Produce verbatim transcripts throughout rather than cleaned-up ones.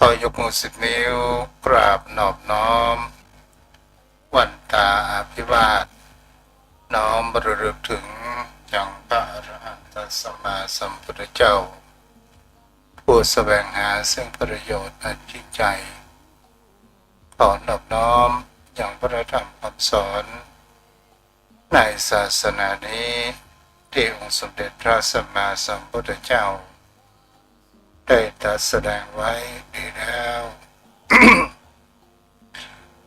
ขอยกมือสิบนิ้วกราบนอบน้อม วันตาอภิวาท น้อมระลึกถึงยังพระอรหันตสัมมาสัมพุทธเจ้า ผู้แสวงหาซึ่งประโยชน์อันยิ่งใหญ่ ขอนอบน้อมยังพระธรรมคำสอน ในศาสนานี้ ตี้องค์สมเด็จพระสัมมาสัมพุทธเจ้า ได้ตรัสแสดงไว้ดีแล้ว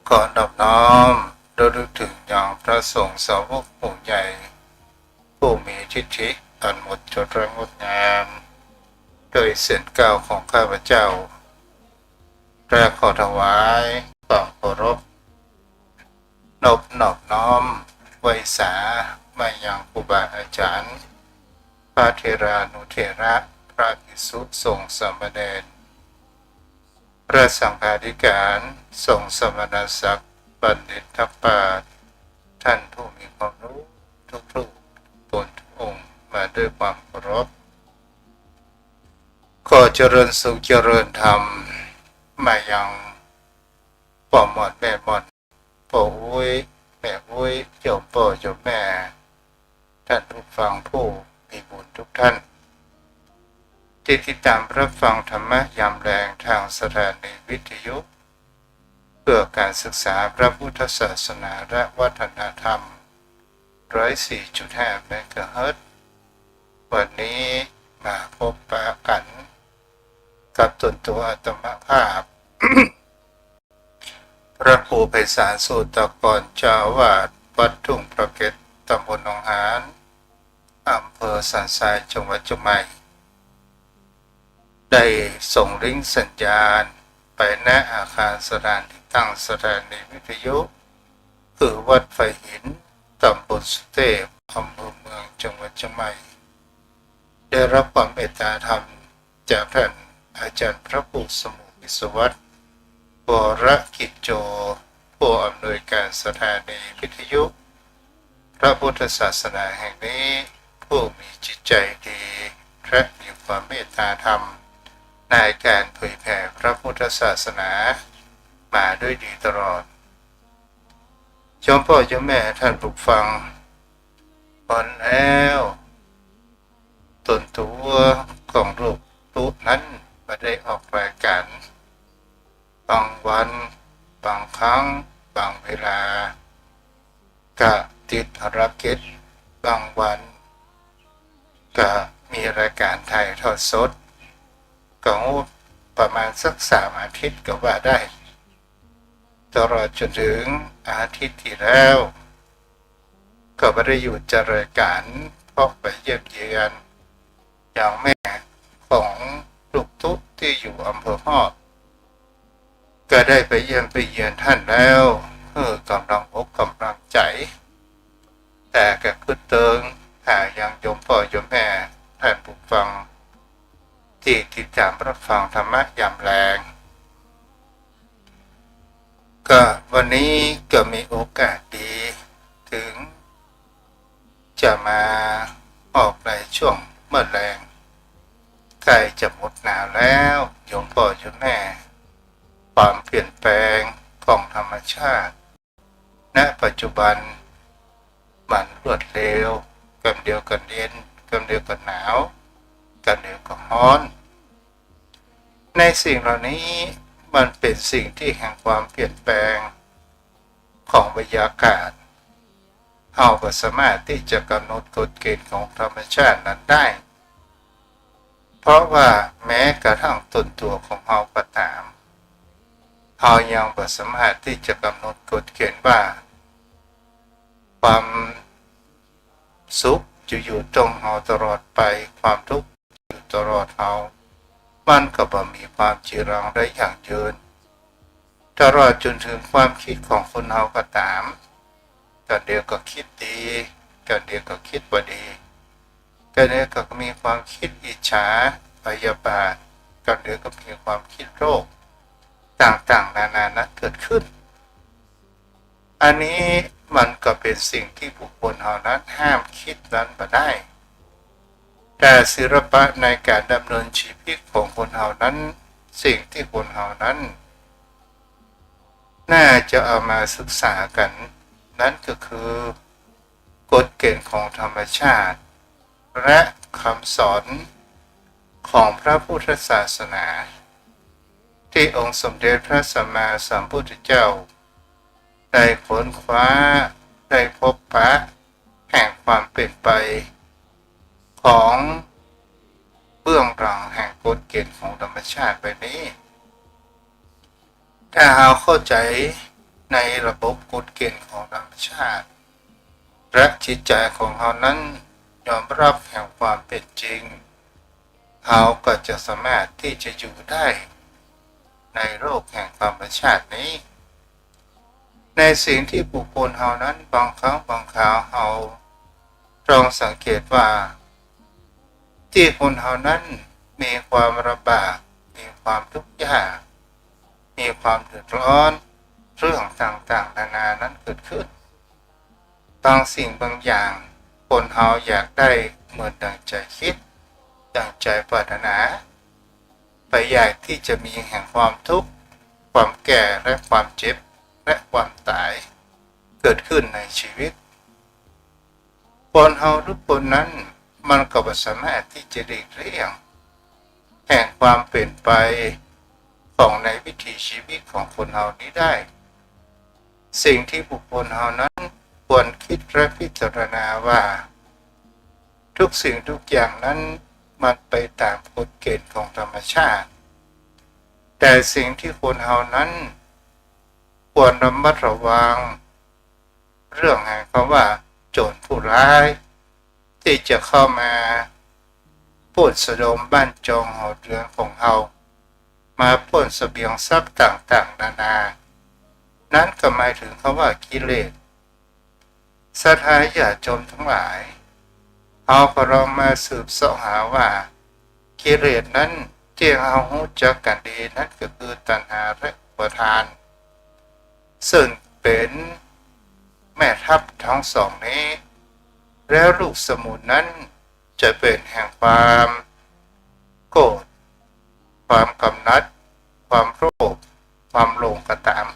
ขอนอบน้อมระลึกถึงยังพระสงฆ์สาวกผู้ใหญ่ ผู้มีทิฏฐิอันหมดจดและงดงาม โดยเสียงกล่าวของข้าพเจ้า และขอถวายความเคารพ นบนอบน้อมไหว้สามายังครูบาอาจารย์ พระเถรานุเถระ พระภิกษุสงฆ์สามเณร พระสังฆาธิการ สงฆ์สมณศักดิ์ บัณฑิตนักปราชญ์ ท่านผู้มีความรู้ทุกๆ ตนทุกองค์ มาด้วยความเคารพ ขอเจริญสุขเจริญธรรม มายังป้อหม่อนแม่หม่อน ป้ออุ๊ย แม่อุ๊ย โยมป้อโยมแม่ ท่านผู้ฟังผู้มีบุญทุกท่าน ตี้ติดตามรับฟังธรรมะยามแลงทางสถานีวิทยุ เพื่อการศึกษาพระพุทธศาสนาและวัฒนธรรม ร้อยสี่จุดห้าเมกะเฮิรตซ์ วันนี้มาพบปะกั๋นกับตนตั๋วอาตมาภาพ พระครูไพศาล สูตรกร เจ้าอาวาสวัดทุ่งพระเก็ด ตำบลหนองหาน อำเภอสันทราย จังหวัดเจียงใหม่ ได้ส่งลิงก์สัญญาณไปณอาคารสถานที่ตั้งสถานีวิทยุ คือวัดไผ่หิน ตำบลสุเตพ อำเภอเมือง จังหวัดเจียงใหม่ ได้รับความเมตตาธรรมจากท่านอาจารย์พระครูสมุทรวิศวัฒน์ วรกิจโจ ผู้อำนวยการสถานีวิทยุพระพุทธศาสนาแห่งนี้ ผู้มีจิตใจดี และมีความเมตตาธรรม ในการเผยแผ่พระพุทธศาสนามาด้วยดีตลอด โยมป้อโยมแม่ท่านผู้ฟัง วันแล้ว ตนตั๋วของลูกตุ๊นั้นบ่ได้ออกรายการ บางวัน บางครั้ง บางเวลา ก็ติดภารกิจ บางวัน ก็มีรายการถ่ายทอดสด ก็ประมาณสักสามอาทิตย์ก็ว่าได้ ตลอดจนถึงอาทิตย์ตี้แล้ว ก็บ่ได้หยุดจากรายการ เพราะไปเยี่ยมเยียนยังแม่ของลูกตุ๊ตี้อยู่อำเภอฮอด ก็ได้ไปเยี่ยมไปเยียนท่านแล้ว หื้อกำลังอกกำลังใจ๋ แต่ก็กึ๊ดเติงหายังโยมป้อโยมแม่ท่านผู้ฟัง ตี้ติดตามรับฟังธรรมะยามแลง ก็วันนี้ก็มีโอกาสดี ถึงจะมาออกในช่วงเมื่อแลง ใกล้จะหมดหนาวแล้ว โยมป้อโยมแม่ ความเปลี่ยนแปลงของธรรมชาติ ณ ปัจจุบัน มันรวดเร็ว กำเดียวก็เย็น กำเดียวก็หนาว กำเดียวก็ฮ้อน ในสิ่งเหล่านี้มันเป๋นสิ่งตี้แห่งความเปลี่ยนแปลงของบรรยากาศ เฮาบ่สามารถตี้จะกำหนดกฎเกณฑ์ของธรรมชาตินั้นได้ เพราะว่าแม้กระทั่งตนตั๋วของเฮาก็ต๋าม เฮายังบ่สามารถตี้จะกำหนดกฎเกณฑ์ว่า ความสุขจะอยู่ตรงเฮาตลอดไป ความทุกข์อยู่ตลอดเฮา มันก็บ่มีความจีรังได้ยั่งยืน ตลอดจนถึงความคิดของคนเฮาก็ต๋าม กำเดียวก็คิดดี กำเดียวก็คิดบ่ดี กำเดียวก็มีความคิดอิจฉา พยาบาท กำเดียวก็มีความคิดโลภ ต่างๆ นานานั้นเกิดขึ้น อันนี้มันก็เป๋นสิ่งตี้บุคคลเฮานั้นห้ามคิดนั้นบ่ได้ แต่ศิลปะในก๋านดำเนินจีวิตของคนเฮานั้น สิ่งตี้คนเฮานั้นน่าจะเอามาศึกษากั๋น นั้นก็คือกฎเกณฑ์ของธรรมชาติ และกำสอนของพระพุทธศาสนา ตี้องค์สมเด็จพระสัมมาสัมพุทธเจ้า ได้ค้นคว้า ได้พบปะแห่งความเป๋นไปของเบื้องหลังแห่งกฎเกณฑ์ของธรรมชาติไปนี้ ถ้าเฮาเข้าใจ๋ในระบบกฎเกณฑ์ของธรรมชาติ และจิตใจ๋ของเฮานั้นยอมฮับแห่งความเป๋นจริง เฮาก็จะสามารถตี้จะอยู่ได้ในโลกแห่งธรรมชาตินี้ ในสิ่งตี้บุคคลเฮานั้นบางครั้งบางคราวเฮาต้องสังเกตว่า ตี้คนเฮานั้นมีความลำบาก มีความทุกข์ยาก มีความเดือดร้อน เรื่องต่างๆ นานานั้นเกิดขึ้น บางสิ่งบางอย่างคนเฮาอยากได้เหมือนดั่งใจ๋คิด ดั่งใจ๋ปรารถนา ไปใหญ่ตี้จะมีแห่งความทุกข์ ความแก่ และความเจ็บ และความต๋าย เกิดขึ้นในชีวิต คนเฮาทุกคนนั้นมันก็บ่สามารถตี้จะหลีกเลี่ยงแห่งความเป๋นไปของในวิถีชีวิตของคนเฮานี้ได้ สิ่งตี้บุคคลเฮานั้นควรคิดและพิจารณาว่า ทุกสิ่งทุกอย่างนั้นมันไปต๋ามกฎเกณฑ์ของธรรมชาติ แต่สิ่งตี้คนเฮานั้นควรระมัดระวัง เรื่องแห่งกำว่าโจ๋รผู้ร้าย ตี้จะเข้ามาป้นสะดมบ้านจองหอเฮือนของเฮา มาป้นเสบียงทรัพย์ต่างๆ นานา นั้นก็หมายเถิงกำว่ากิเลส ศรัทธาญาติโยมตังหลาย เฮาก็ลองมาสืบเสาะหาว่า กิเลสนั้นตี้เฮาฮู้จักกั๋นดีนั้นก็คือตัณหาและอุปาทาน ซึ่งเป๋นแม่ทัพตึงสองนี้ แล้วลูกสมุนนั้นจะเป๋นแห่งความโกรธ ความกำหนัด ความโลภ ความหลงก็ต๋าม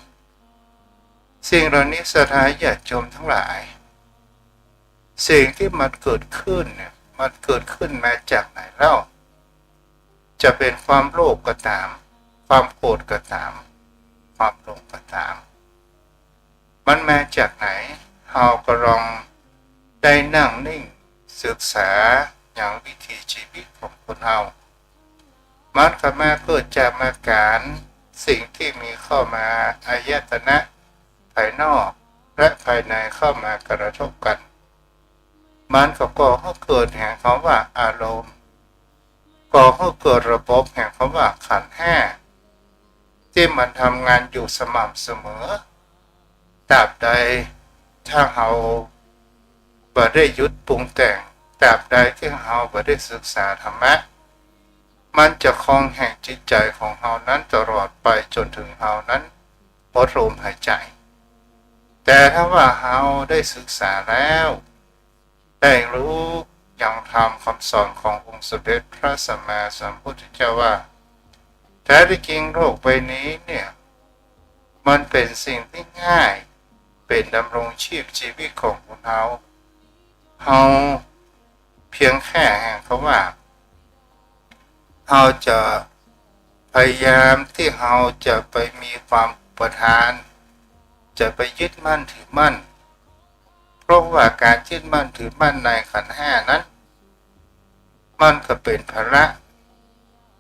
สิ่งเหล่านี้ศรัทธาญาติโยมตังหลาย สิ่งตี้มันเกิดขึ้นเนี่ย มันเกิดขึ้นมาจากไหนเล่า จะเป๋นความโลภก็ต๋าม ความโกรธก็ต๋าม ความหลงก็ต๋าม มันมาจากไหน เฮาก็ลองได้นั่งนิ่งศึกษาอย่างวิถีชีวิตของคนเฮา มันก็มาเกิดจากมาก๋านสิ่งตี้มีเข้ามา อายตนะภายนอกและภายในเข้ามากระทบกั๋น มันก็ก่อหื้อเกิดแห่งกำว่าอารมณ์ ก่อหื้อเกิดระบบแห่งกำว่าขันธ์ห้า ตี้มันทำงานอยู่สม่ำเสมอ ตราบใดถ้าเฮาบ่ได้หยุดปรุงแต่ง ตราบใดตี้เฮาบ่ได้ศึกษาธรรมะ มันจะครองแห่งจิตใจ๋ของเฮานั้นตลอดไปจ๋นเถิงเฮานั้นหมดลมหายใจ๋ แต่ถ้าว่าเฮาได้ศึกษาแล้ว ได้ฮู้ยังธรรมกำสอนขององค์สมเด็จพระสัมมาสัมพุทธเจ้าว่า แท้ตี้จริงโลกใบนี้เนี่ย มันเป๋นสิ่งตี้ง่าย เป๋นดำรงชีพชีวิตของคนเฮา เฮาเพียงแค่แห่งกำว่า เฮาจะพยายามตี้เฮาจะไปมีความอุปาทาน จะไปยึดมั่นถือมั่น เพราะว่าก๋านยึดมั่นถือมั่นในขันธ์ห้านั้น มันก็เป๋นภาระ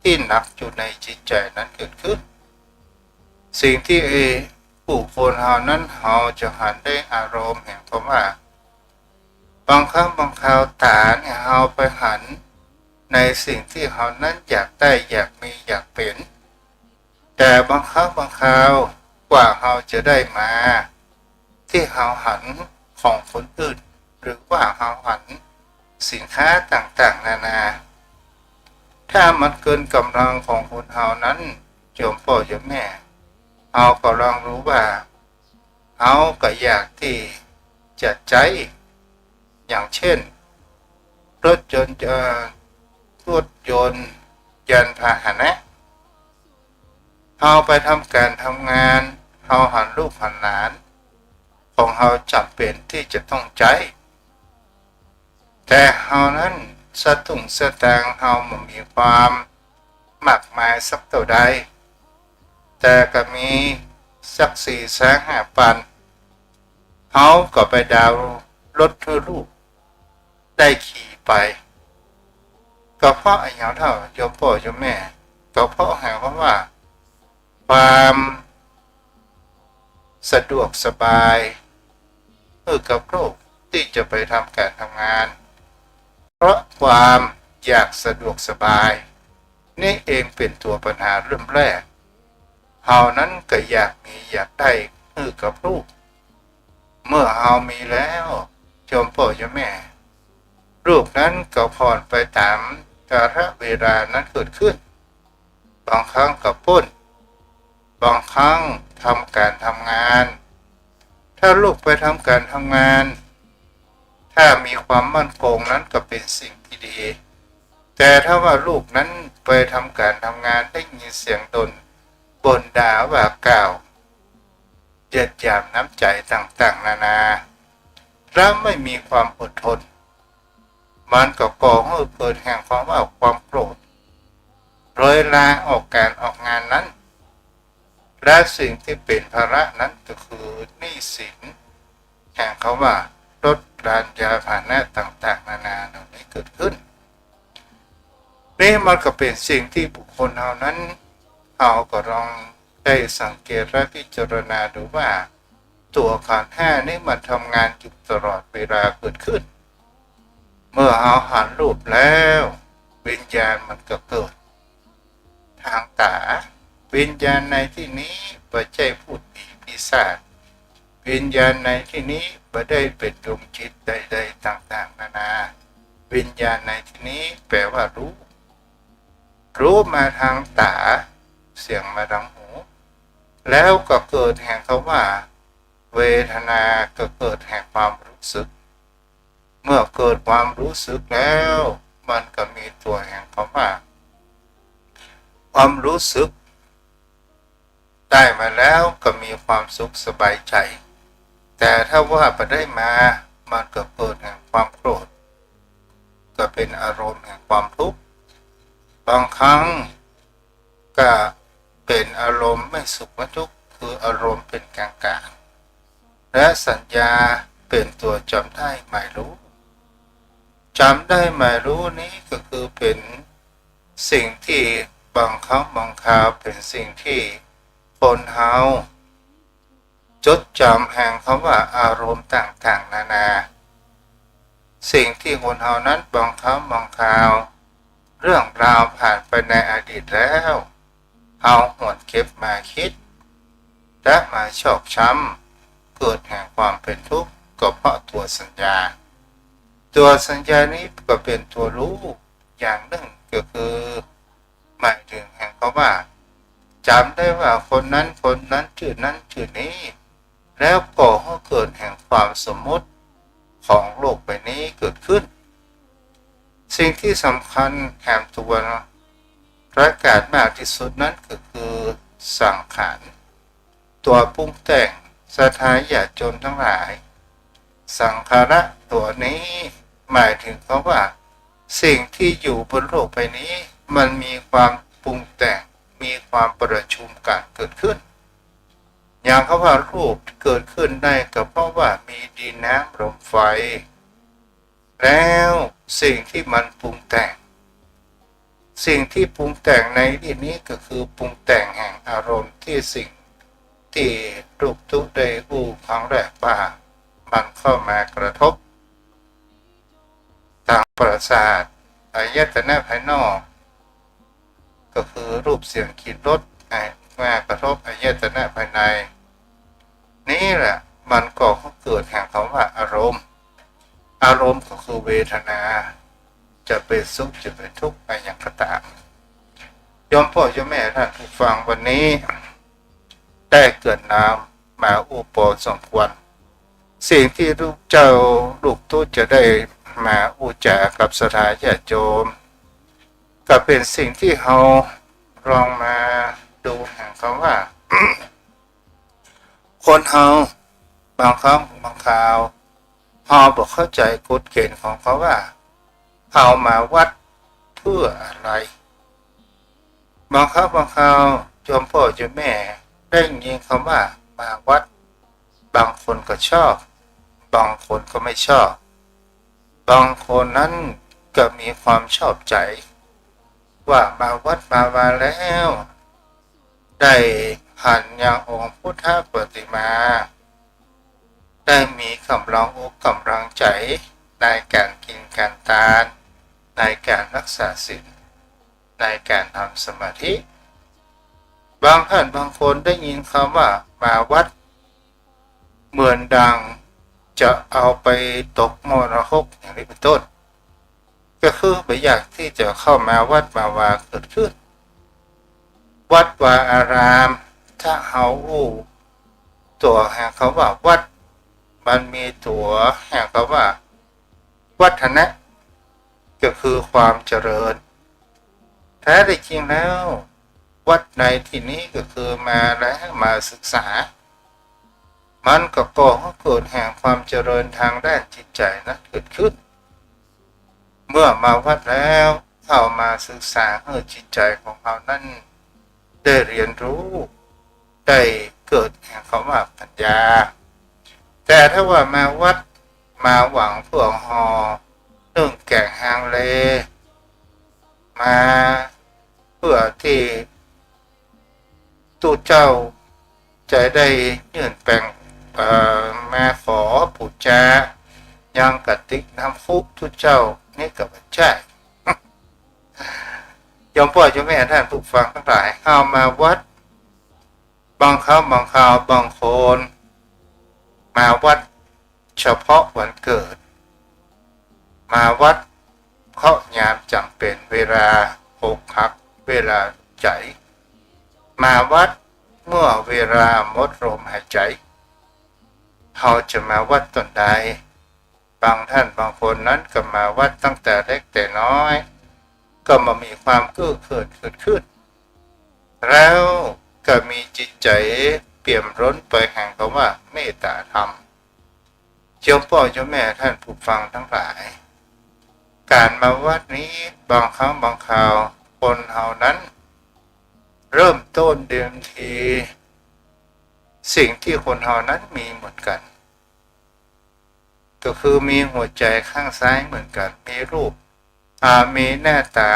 ตี้หนักอยู่ในจิตใจ๋นั้นเกิดขึ้น สิ่งตี้ เอ ผู้คนเฮานั้นเฮาจะหันได้อารมณ์แห่งกำว่า บางครั้งบางคราวต๋าเนี่ยเฮาไปหันในสิ่งตี้เฮานั้นอยากได้ อยากมี อยากเป๋น แต่บางครั้งบางคราวกว่าเฮาจะได้มา ตี้เฮาหันของคนอื่น หรือว่าเฮาหันสินค้าต่างๆ นานา ถ้ามันเกินก๋ำลังของคนเฮานั้น โยมป้อโยมแม่ เฮาก็ลองดูว่า เฮาก็อยากตี้จะใจ๊ อย่างเช่น รถยนต์ เอ่อ รถยนต์ ยานพาหนะ เฮาไปทำก๋านทำงาน เฮาหันลูกหันหลาน ของเฮาจ๋ำเป๋นตี้จะต้องใจ๊ แต่เฮานั้นสตุ้งสตางค์เฮาบ่มีความมากมายสักเต้าใด แต่ก็มีสักสี่แสนห้าปัน เฮาก็ไปดาวน์รถหื้อลูกได้ขี่ไป ก็เพราะอะหยังเต้า โยมป้อโยมแม่ ก็เพราะหากว่า ความสะดวกสบายหื้อกับลูกตี้จะไปทำก๋านทำงาน เพราะความอยากสะดวกสบาย นี่เองเป๋นตั๋วปัญหาเริ่มแรก เฮานั้นก็อยากมีอยากได้หื้อกับลูก เมื่อเฮามีแล้ว โยมป้อโยมแม่ ลูกนั้นก็ผ่อนไปต๋ามกาลเวลานั้นเกิดขึ้น บางครั้งก็ป๊น บางครั้งทำก๋านทำงาน ถ้าลูกไปทำก๋านทำงาน ถ้ามีความมั่นคงนั้นก็เป๋นสิ่งตี้ดี แต่ถ้าว่าลูกนั้นไปทำก๋านทำงาน ได้ยินเสียงด่น บ่นด่าว่ากล่าว เหยียดหยามน้ำใจ๋ต่างๆ นานา และไม่มีความอดทน มันก็ก่อหื้อเกิดแห่งความว่าความโกรธ เลยลาออกก๋านออกงานนั้น และสิ่งตี้เป๋นภาระนั้นก็คือหนี้สิน แห่งคำว่ารถรา ยานพาหนะต่างๆ นานาเหล่านี้เกิดขึ้น นี่มันก็เป๋นสิ่งตี้บุคคลเฮานั้น เฮาก็ลองได้สังเกตและพิจารณาดูว่า ตั๋วขันธ์ห้านี่มันทำงานอยู่ตลอดเวลาเกิดขึ้น เมื่อเฮาหันรูปแล้ว วิญญาณมันก็เกิด ทางต๋า วิญญาณในตี้นี้บ่ใจ้พูดผีปีศาจ วิญญาณในตี้นี้บ่ได้เป๋นดวงจิตใดๆ ต่างๆ นานา วิญญาณในตี้นี้แปลว่าฮู้ ฮู้มาทางต๋า เสียงมาทางหู แล้วก็เกิดแห่งคำว่า เวทนา ก็เกิดแห่งความฮู้สึก เมื่อเกิดความฮู้สึกแล้ว มันก็มีตั๋วแห่งคำว่า ความฮู้สึก ได้มาแล้วก็มีความสุขสบายใจ๋ แต่ถ้าว่าบ่ได้มา มันก็เกิดแห่งความโกรธ ก็เป๋นอารมณ์แห่งความทุกข์ บางครั้งก็เป๋นอารมณ์ไม่สุขไม่ทุกข์ คืออารมณ์เป๋นกลางๆ และสัญญาเป๋นตั๋วจ๋ำได้หมายฮู้ จ๋ำได้หมายฮู้นี้ก็คือเป๋นสิ่งตี้บางครั้งบางคราวเป๋นสิ่งตี้คนเฮาจดจ๋ำแห่งคำว่าอารมณ์ต่างๆ นานา สิ่งตี้คนเฮานั้นบางครั้งบางคราว เรื่องราวผ่านไปในอดีตแล้ว เฮาหวนเก็บมาคิด และมาชอกช้ำ เกิดแห่งความเป๋นทุกข์ ก็เพราะตั๋วสัญญา ตั๋วสัญญานี้ก็เป๋นตั๋วฮู้อย่างนึ่ง ก็คือหมายเถิงแห่งคำว่า จ๋ำได้ว่าคนนั้นคนนั้นจื้อนั้นจื้อนี้ แล้วก่อหื้อเกิดแห่งความสมมุติของโลกใบนี้เกิดขึ้น สิ่งตี้สำคัญแหมตั๋วร้ายกาจมากตี้สุดนั้นก็คือสังขาร ตั๋วปรุงแต่ง ศรัทธาญาติโยมตังหลาย สังขาระตั๋วนี้หมายเถิงคำว่า สิ่งตี้อยู่บนโลกใบนี้ มันมีความปรุงแต่ง มีความประชุมกั๋นเกิดขึ้น อย่างคำว่ารูปเกิดขึ้นได้ก็เพราะว่ามีดินน้ำลมไฟ แล้วสิ่งตี้มันปรุงแต่ง สิ่งตี้ปรุงแต่งในตี้นี้ก็คือปรุงแต่งแห่งอารมณ์ตี้สิ่งตี้รูปตุ๊ได้อู้ครั้งแรกว่า มันเข้ามากระทบ ตางประสาท อายตนะภายนอก ก็คือรูปเสียงกลิ่นรส อ่ะ มากระทบอายตนะภายใน นี่แหละมันก็เกิดแห่งคำว่าอารมณ์ อารมณ์ก็คือเวทนา จะเป๋นสุขจะเป๋นทุกข์อะหยังก็ต๋าม โยมป้อโยมแม่ท่านผู้ฟัง วันนี้ได้เกริ่นนำมาอู้ปอสมควร สิ่งตี้ลูกเจ้าลูกตุ๊จะได้มาอู้จ๋ากับศรัทธาญาติโยม ก็เป๋นสิ่งตี้เฮาลองมา ดูแห่งกำว่า คนเฮาบางครั้งบางคราว เฮาบ่เข้าใจ๋กฎเกณฑ์ของกำว่า เฮามาวัดเปื้ออะไหร บางครั้งบางคราว โยมป้อโยมแม่ได้ยินกำว่ามาวัด บางคนก็ชอบ บางคนก็ไม่ชอบ บางคนนั้นก็มีความชอบใจ๋ ว่ามาวัดมาวาแล้ว ได้หันยังองค์พุทธปฏิมา ได้มีก๋ำลังอกก๋ำลังใจ๋ในก๋านกิ๋นก๋านตาน ในก๋านฮักษาศีล ในก๋านทำสมาธิ บางท่านบางคนได้ยินกำว่ามาวัด เหมือนดังจะเอาไปตกหม้อนรกอย่างนี้เป็นต้น ก็คือบ่อยากตี้จะเข้ามาวัดมาวาเกิดขึ้น วัดวาอาราม ถ้าเฮาอู้ตั๋วแห่งกำว่าวัด มันมีตั๋วแห่งกำว่า วัฒนะ ก็คือความเจริญ แท้ได้จริงแล้ว วัดในตี้นี้ก็คือมาแล้วมาศึกษา มันก็ก่อหื้อเกิดแห่งความเจริญตางด้านจิตใจ๋นั้นเกิดขึ้น เมื่อมาวัดแล้ว เข้ามาศึกษาหื้อจิตใจ๋ของเฮานั้น ได้เฮียนฮู้ ได้เกิดแห่งกำว่าปัญญา แต่ถ้าว่ามาวัด มาหวังเปื้อห่อนึ่งแก๋งฮังเล มาเปื้อตี้ตุ๊เจ้าจะได้ยื่นแป๋ง เอ่อ มาขอปู๋จายังกระติกน้ำคุตุ๊เจ้า นี่ก็บ่ใจ้ โยมป้อโยมแม่ท่านผู้ฟังตังหลาย เฮามาวัด บางครั้งบางคราวบางคน มาวัดเฉพาะวันเกิด มาวัดเพราะยามจ๋ำเป๋น เวลาอกหัก เวลาใจ๋ มาวัดเมื่อเวลาหมดลมหายใจ๋ เฮาจะมาวัดต๋อนใด บางท่านบางคนนั้นก็มาวัดตั้งแต่เล็กแต่น้อย ก็มามีความเกื้อกูลเกิดขึ้น แล้วก็มีจิตใจ๋เปี่ยมล้นไปแห่งกำว่าเมตตาธรรม โยมป้อโยมแม่ท่านผู้ฟังตังหลาย ก๋านมาวัดนี้บางครั้งบางคราวคนเฮานั้น เริ่มต้นเดิมที สิ่งตี้คนเฮานั้นมีเหมือนกั๋น ก็คือมีหัวใจ๋ข้างซ้ายเหมือนกั๋น มีรูป อ่า มีหน้าต๋า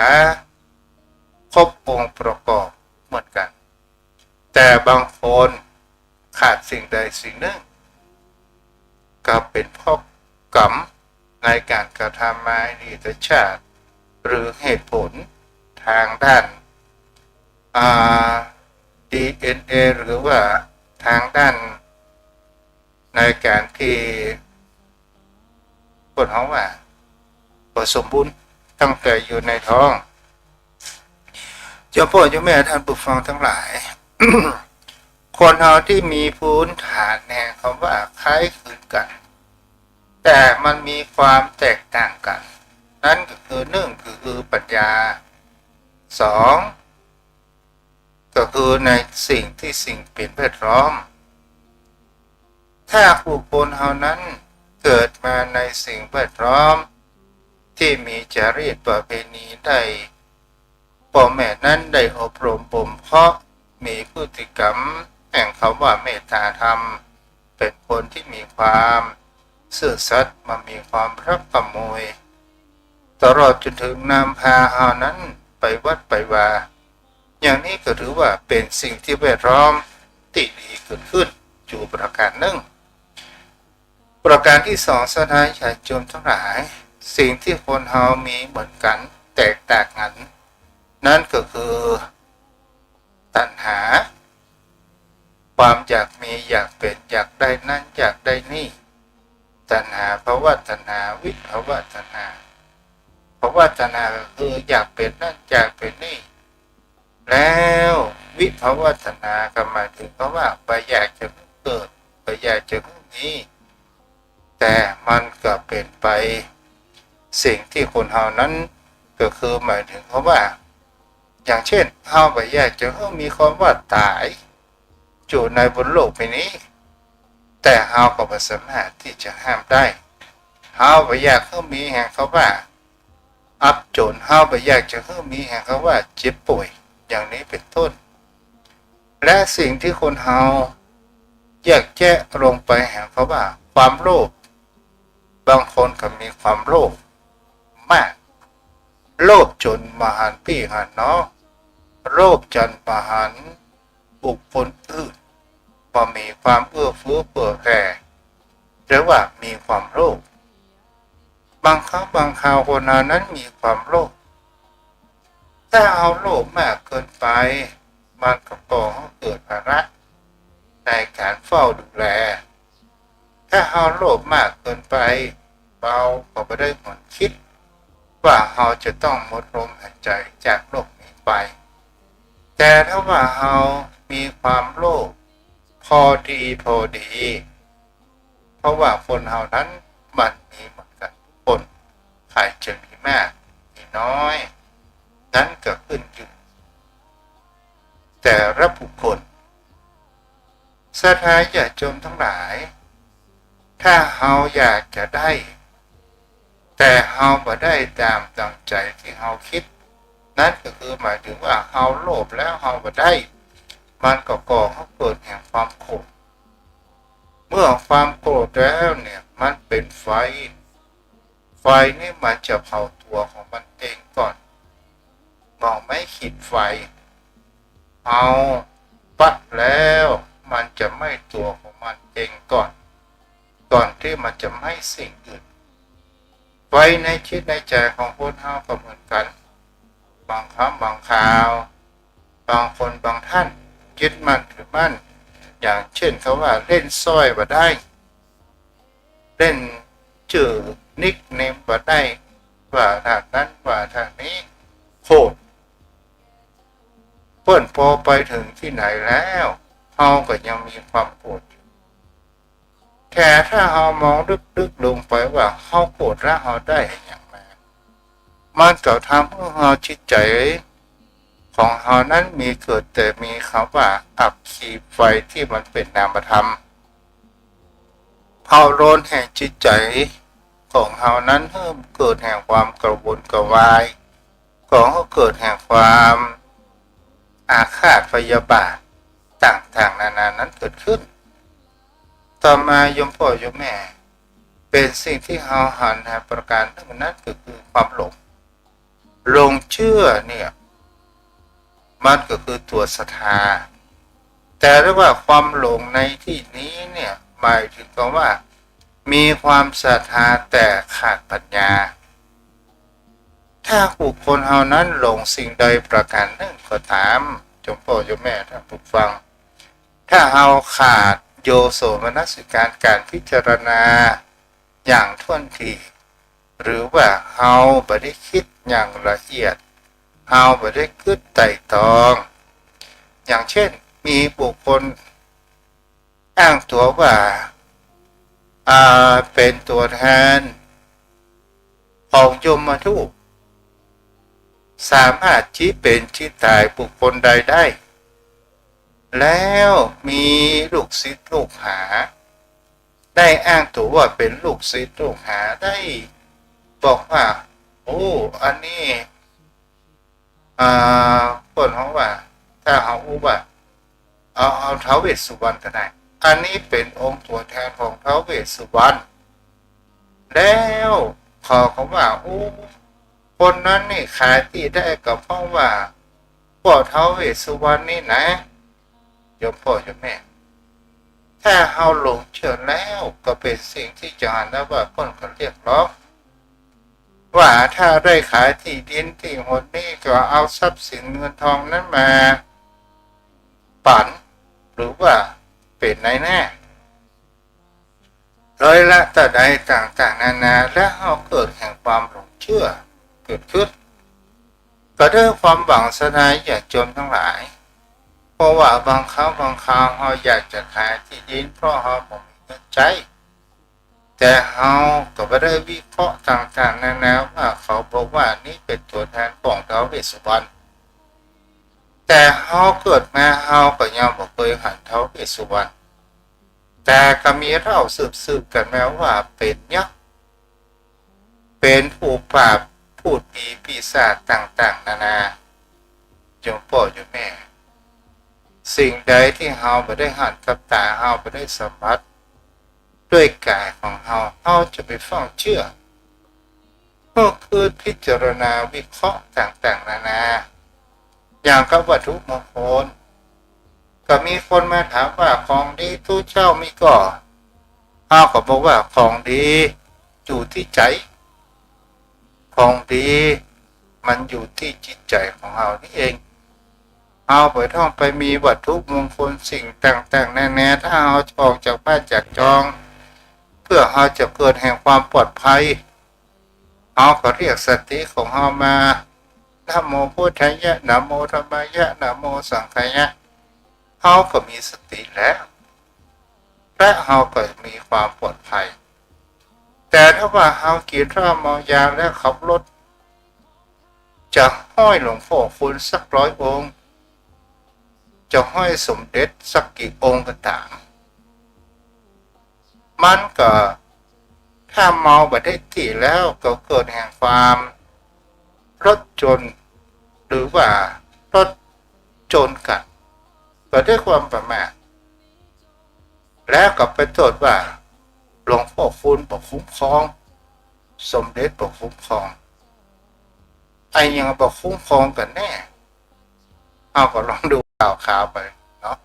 ครบองค์ประกอบเหมือนกั๋น แต่บางคนขาดสิ่งใดสิ่งนึ่ง ก็เป๋นเพราะกรรมในก๋านกระทำมาในอดีตชาติ หรือเหตุผลตางด้าน อ่า ดีเอ็นเอ หรือว่าตางด้าน ในก๋านตี้คนเฮาว่าบ่สมบูรณ์ตั้งแต่อยู่ในท้อง โยมป้อโยมแม่ท่านผู้ฟังตังหลาย คนเฮาตี้มีปูนฐานแห่งกำว่าคล้ายคลึงกั๋น แต่มันมีความแตกต่างกั๋น นั้นก็คือนึ่งก็คือปัญญา สอง ก็คือในสิ่งตี้สิ่งเป๋นแวดล้อม ถ้าบุคคลเฮานั้นเกิดมาในสิ่งแวดล้อมตี้มีจารีตประเพณีได้ ป้อแม่นั้นได้อบรมบ่มเพาะ มีพฤติกรรมแห่งกำว่าเมตตาธรรม เป๋นคนตี้มีความซื่อสัตย์ บ่มีความลักขโมย ตลอดจ๋นเถิงนำพาเฮานั้นไปวัดไปวา อย่างนี้ก็ถือว่าเป๋นสิ่งตี้แวดล้อมตี้ดีเกิดขึ้นอยู่ประก๋านนึ่ง ประก๋านตี้สอง ศรัทธาญาติโยมตังหลาย สิ่งตี้คนเฮามีเหมือนกั๋น แตกต่างกั๋น นั้นก็คือ ตัณหา ความอยากมี อยากเป๋น อยากได้นั้น อยากได้นี่ ตัณหา ภวตัณหา วิภวตัณหา ภวตัณหาก็คืออยากเป๋นนั้น อยากเป๋นนี่ แล้ววิภวตัณหาก็หมายเถิงกำว่าบ่อยากจะเกิด บ่อยากจะมี แต่มันก็เป๋นไป สิ่งตี้คนเฮานั้นก็คือหมายเถิงกำว่า อย่างเจ้น เฮาบ่อยากจะหื้อมีความว่าต๋าย อยู่ในบนโลกใบนี้ แต่เฮาก็บ่สามารถตี้จะห้ามได้ เฮาบ่อยากหื้อมีแห่งกำว่าอับจ๋น เฮาบ่อยากจะหื้อมีแห่งกำว่าเจ็บป่วย อย่างนี้เป๋นต้น และสิ่งตี้คนเฮาแยกแยะลงไปแห่งกำว่าความโลภ บางคนก็มีความโลภมาก โลภจ๋นบ่หันปี้หันน้อง โลภจ๋นบ่หันบุคคลอื่น บ่มีความเอื้อเฟื้อเผื่อแผ่ เรียกว่ามีความโลภ บางครั้งบางคราวคนเฮานั้นมีความโลภ ถ้าเฮาโลภมากเกินไป มันก็ก่อหื้อเกิดภาระในก๋านเฝ้าดูแล ถ้าเฮาโลภมากเกินไป เฮาก็บ่ได้หวนกึ๊ดว่าเฮาจะต้องหมดลมหายใจ๋จากโลกนี้ไป แต่ถ้าว่าเฮามีความโลภพอดีพอดี เพราะว่าคนเฮานั้นมันมีเหมือนกั๋นกู้คน ใผจะมีมากมีน้อย นั้นก็ขึ้นอยู่แต่ละบุคคล ศรัทธาญาติโยมตังหลาย ถ้าเฮาอยากจะได้ แต่เฮาบ่ได้ต๋ามดั่งใจ๋ตี้เฮากึ๊ด นั้นก็คือหมายถึงว่าเฮาโลภแล้วเฮาบ่ได้ มันก็ก่อหื้อเกิดแห่งความโกรธ เมื่อความโกรธแล้วเนี่ย มันเป๋นไฟ ไฟนี่มันจะเผาตั๋วของมันเองก่อน เหมือนไม้ขีดไฟ เฮาปะแล้วมันจะไหม้ตั๋วของมันเองก่อน ก่อนตี้มันจะไหม้สิ่งอื่น ไฟในจิตในใจ๋ของคนเฮาก็เหมือนกั๋น บางครั้งบางคราว บางคนบางต้านยึดมั่นถือมั่น อย่างเจ้นกำว่าเล่นสร้อยบ่ได้ เล่นจื้อนิคเนมบ่ได้ ว่าตางนั้นว่าตางนี้ โกรธ เปิ้นปอไปเถิงตี้ไหนแล้ว เฮาก็ยังมีความโกรธอยู่ แต่ถ้าเฮามองลึกๆลงไปว่าเฮาโกรธแล้วเฮาได้อะหยังมา มันก็ทำหื้อเฮาจิตใจ๋ของเฮานั้นมีเกิดแต่มีกำว่าอัคคีไฟตี้มันเป๋นนามธรรม เผาโลนแห่งจิตใจ๋ของเฮานั้นหื้อเกิดแห่งความกระวนกระวาย ก่อหื้อเกิดแห่งความอาฆาตพยาบาทต่างๆนานานั้นเกิดขึ้น ต่อมาโยมป้อโยมแม่ เป๋นสิ่งตี้เฮาหันแหมประก๋านนึ่งนั้นก็คือความหลง หลงเจื้อเนี่ย มันก็คือตั๋วศรัทธา แต่เรียกว่าความหลงในตี้นี้เนี่ย หมายเถิงกำว่ามีความศรัทธาแต่ขาดปัญญา ถ้าบุคคลเฮานั้นหลงสิ่งใดประก๋านนึ่งก็ต๋าม โยมป้อโยมแม่ต้านผู้ฟัง ถ้าเฮาขาดโยโสมนสิการ ก๋านพิจารณาอย่างถ้วนถี่ หรือว่าเฮาบ่ได้กึ๊ดอย่างละเอียด เฮาบ่ได้กึ๊ดไตร่ตรอง อย่างเจ้น มีบุคคลอ้างตั๋วว่า อ่า เป๋นตั๋วแทนของยมทูต สามารถจี๊เป๋นจี๊ต๋ายบุคคลใดได้ แล้วมีลูกศิษย์ลูกหา ได้อ้างตั๋วว่าเป๋นลูกศิษย์ลูกหา ได้บอกว่า โอ้ อันนี้ อ่า เปิ้นฮ้องว่า ถ้าเฮาอู้ว่า เอา เอาท้าวเวสสุวรรณก็ได้ อันนี้เป๋นองค์ตั๋วแทนของท้าวเวสสุวรรณ แล้วเขาก็ว่า โอ้ คนนั้นนี่ขายตี้ได้ก็เพราะว่าป้อท้าวเวสสุวรรณนี่นะ โยมป้อโยมแม่ ถ้าเฮาหลงเจื้อแล้วก็เป๋นสิ่งตี้จะหันได้ว่าเปิ้นก็เรียกร้อง ว่าถ้าได้ขายตี้ดินตี้หนนี้ก็เอาทรัพย์สินเงินทองนั้นมาปั๋น หรือว่าเป๋นนายหน้า เลยละตะใดต่างๆนานา และเฮาเกิดแห่งความหลงเจื้อเกิดขึ้น ก็ด้วยความหวังศรัทธาญาติโยมตังหลาย เพราะว่าบางครั้งบางคราวเฮาอยากจะขายตี้ดิน เพราะเฮาบ่มีเงินใจ๊ แต่เฮาก็บ่ได้วิเคราะห์ต่างๆนานาว่าเขาบอกว่านี้เป๋นตั๋วแทนของท้าวเวสสุวรรณ แต่เฮาเกิดมาเฮาก็ยังบ่เกยหันท้าวเวสสุวรรณ แต่ก็มีเล่าสืบๆ กั๋นมาว่าเป๋นยักษ์ เป๋นผู้ปราบพูดผีปีศาจต่างๆ นานา โยมป้อโยมแม่ สิ่งใดตี้เฮาบ่ได้หันกับต๋า เฮาบ่ได้สัมผัส ด้วยก๋ายของเฮา เฮาจะไปฟั่งเจื้อ ก็คือพิจารณาวิเคราะห์ต่างๆ นานา อย่างกับวัตถุมงคล ก็มีคนมาถามว่าของดีตุ๊เจ้ามีก่อ เฮาก็บอกว่าของดีอยู่ตี้ใจ๋ ของดีมันอยู่ตี้จิตใจ๋ของเฮานี่เอง เฮาบ่ต้องไปมีวัตถุมงคลสิ่งต่างๆ นานา ถ้าเฮาออกจากบ้านจากจอง เพื่อเฮาจะเกิดแห่งความปลอดภัย เฮาก็เรียกสติของเฮามา นะโมพุทธายะ นะโมธัมมายะ นะโมสังฆายะ เฮาก็มีสติแล้ว และเฮาก็มีความปลอดภัย แต่ถ้าว่าเฮากิ๋นเหล้าเมายาแล้วขับรถ จะห้อยหลวงพ่อคูณสักร้อยองค์ จะห้อยสมเด็จสักกี่องค์ก็ต๋าม มันก็ ถ้าเมาบ่ได้ตี้แล้วก็เกิดแห่งความรถชน หรือว่ารถชนกั๋น ก็ด้วยความประมาท แล้วก็ไปโต้ษว่าหลวงพ่อคูณบ่คุ้มครอง สมเด็จบ่คุ้มครอง อะหยังบ่คุ้มครองกั๋นแน่ เฮาก็ลองดูข่าวๆ ไปเนาะ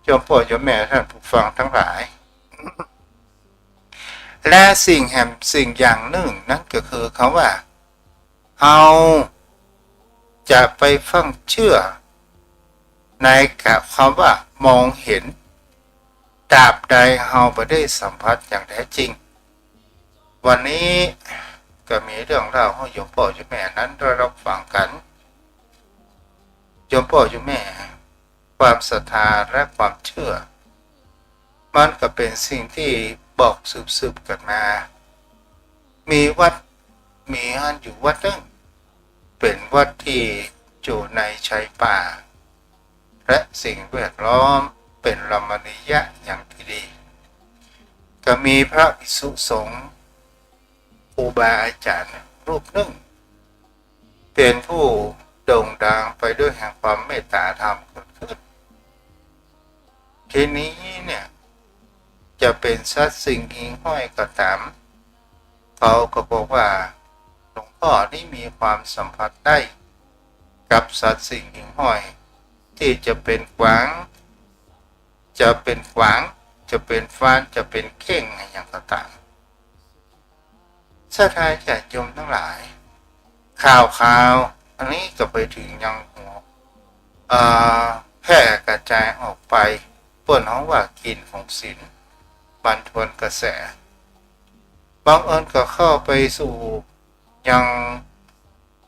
โยมป้อโยมแม่ท่านผู้ฟังตังหลาย และสิ่งแหมสิ่งอย่างนึ่งนั้นก็คือคำว่า เฮาจะไปฟั่งเจื้อในกะคำว่ามองเห็น ตราบใดเฮาบ่ได้สัมผัสอย่างแท้จริง วันนี้ก็มีเรื่องเล่าหื้อโยมป้อโยมแม่นั้นได้รับฟังกั๋น โยมป้อโยมแม่ ความศรัทธาและความเจื้อ มันก็เป๋นสิ่งตี้บอกสืบๆ กั๋นมา มีวัด มีอันอยู่วัดนึ่ง เป๋นวัดตี้อยู่ในชายป่า และสิ่งแวดล้อมเป๋นรมณียะอย่างตี้ดี ก็มีพระภิกษุสงฆ์ ครูบาอาจ๋ารย์รูปนึ่ง เป๋นผู้โด่งดังไปด้วยแห่งความเมตตาธรรมเกิดขึ้น ทีนี้เนี่ย จะเป๋นสัตว์สิ่งหิ่งห้อยก็ต๋าม เขาก็บอกว่าหลวงพ่อนี้มีความสัมผัสได้กับสัตว์สิ่งหิ่งห้อย ตี้จะเป๋นกวาง จะเป๋นกวาง จะเป๋นฟาน จะเป๋นเฆ่งอะหยังก็ต๋าม ศรัทธาญาติโยมตังหลาย ข่าวๆ อันนี้ก็ไปเถิงยังหัว เอ่อ แพร่กระจายออกไป เปิ้นฮ้องว่ากลิ่นของศีล มันทวนกระแส บังเอิญก็เข้าไปสู่ยัง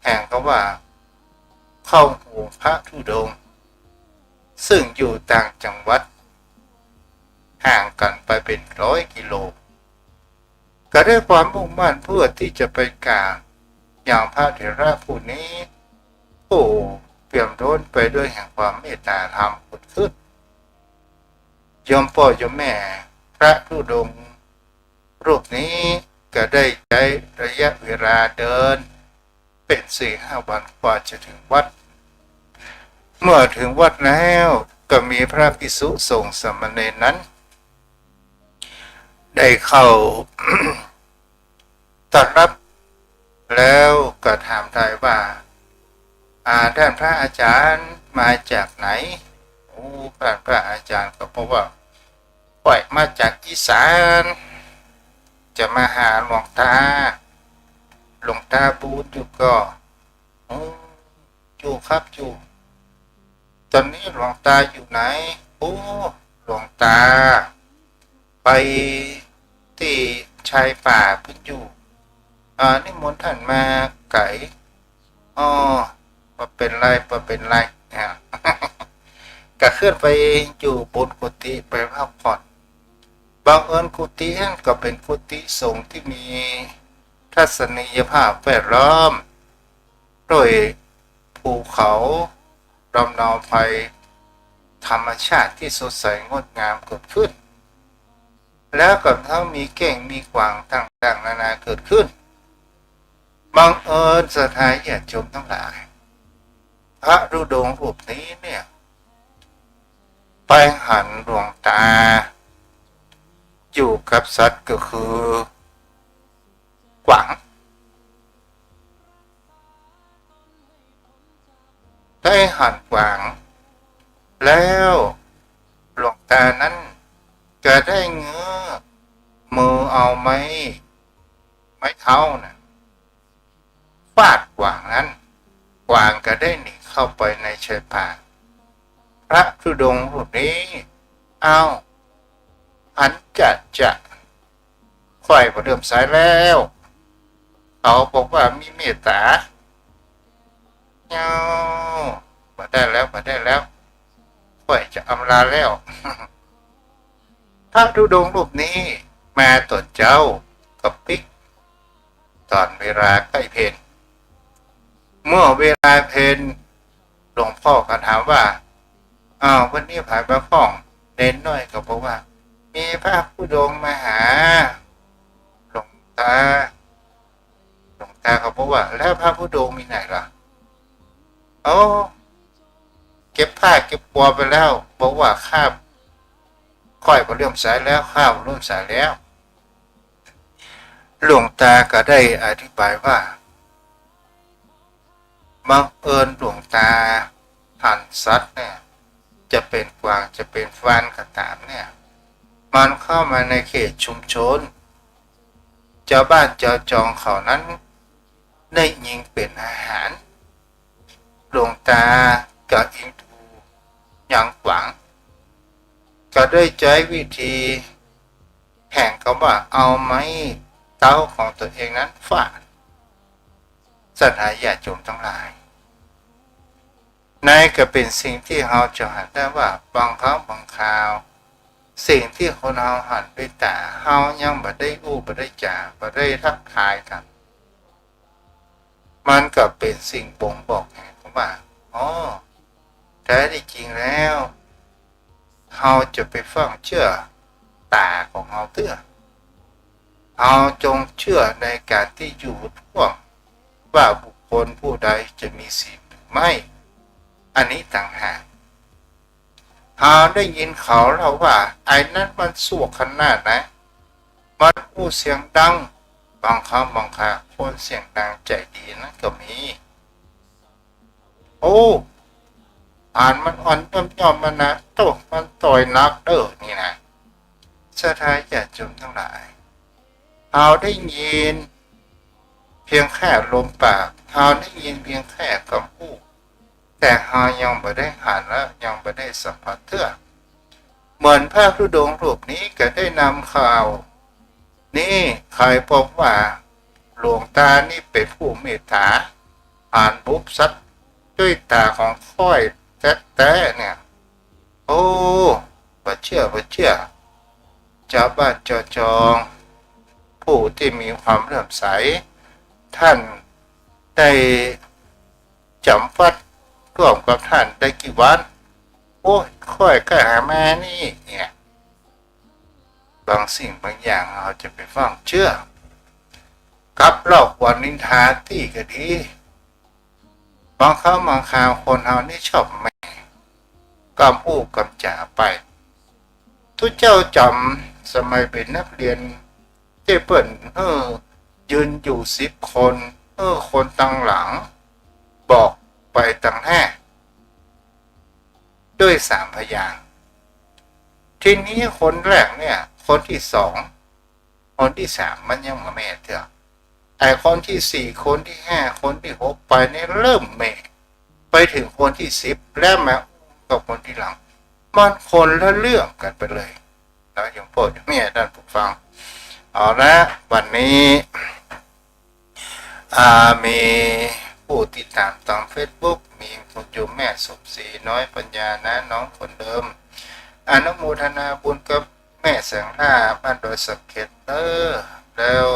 แห่งกำว่า เข้าหูพระธุดงค์ ซึ่งอยู่ต่างจังหวัด ห่างกั๋นไปเป๋นร้อยกิโล ก็ด้วยความมุ่งมั่นเพื่อตี้จะไปกราบยังพระเถระผู้นี้ ผู้เปี่ยมล้นไปด้วยแห่งความเมตตาธรรมเกิดขึ้น โยมป้อโยมแม่ พระธุดงค์รูปนี้ก็ได้ใจ๊ระยะเวลาเดิน เป๋นสี่ห้าวันกว่าจะเถิงวัด เมื่อเถิงวัดแล้วก็มีพระภิกษุสงฆ์สามเณรนั้น ได้เข้าต้อนรับ แล้วก็ถามไถ่ว่า อ่า ต้านพระอาจ๋ารย์มาจากไหน โอ้ ต้านพระอาจ๋ารย์ก็บอกว่า ข้อยมาจากอีสาน จะมาหาหลวงตา หลวงตาบูนอยู่ก่อ โอ้ อยู่ครับอยู่ ต๋อนนี้หลวงตาอยู่ไหน โอ้ หลวงตาไปตี้ชายป่าเปิ้นอยู่ อ่า นิมนต์ต้านมาไก๋ อ้อ บ่เป๋นไร บ่เป๋นไร นะ ก็ขึ้นไปอยู่บนกุฏิไปพักผ่อน บังเอิญกุฏินั้นก็เป๋นกุฏิสงฆ์ตี้มีทัศนียภาพแวดล้อม ด้วยภูเขา ลำเนาภัยธรรมชาติตี้สดใสงดงามเกิดขึ้น แล้วก็ทั้งมีเก้งมีกวางต่างๆนานาเกิดขึ้น บังเอิญศรัทธาญาติโยมตังหลาย พระธุดงค์รูปนี้เนี่ย ไปหันหลวงตา อยู่กับสัตว์ก็คือ กวาง ได้หันกวาง แล้วหลวงตานั้นก็ได้เงื้อมือเอาไม้ ไม้เท้าน่ะ ฟาดกวางนั้น กวางก็ได้หนีเข้าไปในชายป่า พระธุดงค์รูปนี้ อ้าว อันจะจะ ข้อยบ่เลื่อมใสแล้ว เขาบอกว่ามีเมตต๋า เอ้า บ่ได้แล้ว บ่ได้แล้ว ข้อยจะอำลาแล้ว พระธุดงค์รูปนี้มาต๋อนเจ๊าก็ปิ๊ก ต๋อนเวลาใก้เพล เมื่อเวลาเพล หลวงป้อก็ถามว่า อ้าว วันนี้ใผมาพ่อง เณรน้อยก็บอกว่า มีพระธุดงค์มาหา หลวงตา หลวงตาก็บอกว่า แล้วพระธุดงค์มีไหนล่ะ โอ้ เก็บผ้าเก็บปัวไปแล้ว บอกว่า ข้า ข้อยบ่เลื่อมใสแล้ว ข้าบ่เลื่อมใสแล้ว หลวงตาก็ได้อธิบายว่า บังเอิญหลวงตาหันสัตว์เนี่ย จะเป๋นกวาง จะเป๋นฟานก็ต๋ามเนี่ย มันเข้ามาในเขตชุมชน จาวบ้านจาวจองเขานั้น ได้ยิงเป๋นอาหาร หลวงตาก็อิงดูยังกวาง ก็ได้ใจ๊วิธีแห่งกำว่าเอาไม้เต๊าของตนเองนั้นฟาด ศรัทธาญาติโยมตังหลาย ในก็เป๋นสิ่งตี้เฮาจะหันได้ว่า บางครั้งบางคราว สิ่งตี้คนเฮาหันด้วยต๋า เฮายังบ่ได้อู้บ่ได้จ๋า บ่ได้ทักทายกั๋น มันก็เป๋นสิ่งบ่งบอกไง ผมว่า อ๋อ แท้ที่จริงแล้ว เฮาจะไปฟั่งเจื้อต๋าของเฮาเตื้อ เฮาจงเจื้อในก๋านตี้อยู่ร่วม ว่าบุคคลผู้ใดจะมีศีลหรือไม่ อันนี้ต่างหาก เฮาได้ยินเขาเล่าว่า ไอ้นั้นมันซั่วขนาดไหน มันอู้เสียงดัง บางครั้งบางคราคนเสียงดังใจ๋ดีนั้นก็มี โอ้ อันมันอ่อนย่อมๆ มันนะ โต้ มันต่อยหนักเด้อ นี่นะ ศรัทธาญาติโยมตังหลาย เฮาได้ยินเพียงแค่ลมปาก เฮาได้ยินเพียงแค่กำอู้ แต่เฮายังบ่ได้หันและยังบ่ได้สัมผัสเตื้อ เหมือนพระธุดงค์รูปนี้ก็ได้นำข่าวนี้ ใครบอกว่าหลวงตานี่เป๋นผู้เมตต๋า หันบุพสัตว์ด้วยต๋าของข้อยแต๊ๆ เนี่ย โอ้ บ่เจื้อ บ่เจื้อ จาวบ้านจาวจอง ผู้ตี้มีความเลื่อมใส ต้านได้จ๋ำวัดร่วมกับต้านได้กี่วัน โอ้ย ข้อยก็หามานี่ เนี่ย บางสิ่งบางอย่างเฮาจะไปฟั่งเจื้อ กับเล่าขวัญนินทาตี้ก็ดี บางครั้งบางคราวคนเฮานี่ชอบแหม่ กำอู้กำจ๋าไป ตุ๊เจ้าจ๋ำสมัยเป๋นนักเรียน ตี้เปิ้นหื้อยืนอยู่สิบคน หื้อคนตังหลังบอกไปตังหน้า ด้วยสามพยางค์ ทีนี้คนแรกเนี่ย คนตี้สอง คนตี้สามมันยังบ่แหม่เตื้อ ไอ้คนตี้สี่ คนตี้ห้า คนตี้หกไปนี่เริ่มแหม่ ไปเถิงคนตี้สิบ แล้วมาอู้กับคนตี้หลัง มันคนละเรื่องกั๋นไปเลยนะ โยมพ่อโยมแม่ต้านผู้ฟัง เอาละ วันนี้ อ่า มีผู้ติดต๋ามตางเฟซบุ๊ก มีคุณโยมแม่สมศรีน้อยปัญญานะ น้องคนเดิม อนุโมทนาบุญกับแม่แสงล่าบ้านดอยสะเก็ดเด้อ แล้ว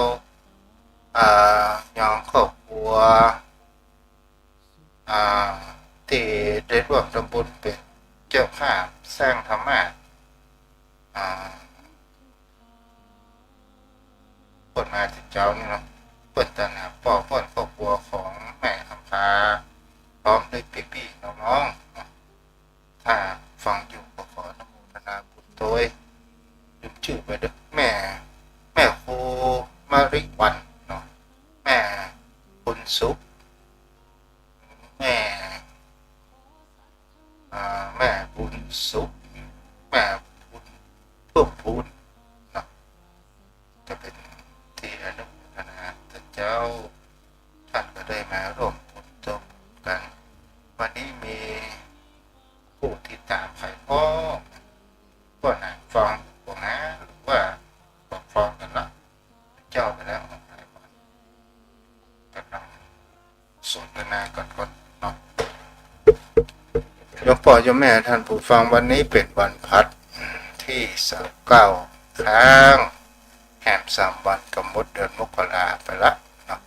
อ่า ยองครอบครัว อ่า ตี้ได้ร่วมทำบุญเป๋นเจ้าภาพสร้างธรรมาสน์ อ่า เปิ้นมาเจ๊านี่เนาะ เปิ้นตะหนาป้อเปิ้นครอบครัวของแม่อำภา พร้อมด้วยปี้ๆ น้องๆ เนาะ ถ้าฟังอยู่ก็ขออนุโมทนาบุญตวย ลืมจื้อไปเด้อ แม่ แม่ครูมะลิวัลย์เนาะ แม่บุญสุข แม่ อ่า แม่บุญสุข แม่บุญเพิ่มพูนเนาะ ก็เป๋นตี้อนุโมทนา ต้านเจ้า ต้านก็ได้มาร่วมบุญร่วมกั๋น วันนี้มีผู้ติดต๋ามใผพ่อง ก็นั่งฟังอยู่บ่หนา หรือว่าบ่ฟังกั๋นละ เจ้าไปแล้ว ก๋ำลังสนทนากั๋นก่อนเนาะ โยมป้อโยมแม่ต้านผู้ฟัง วันนี้เป๋นวันพฤหัสตี้ซาวเก้า ข้างแฮมสามวันก็หมดเดือนมกราไปละเนาะ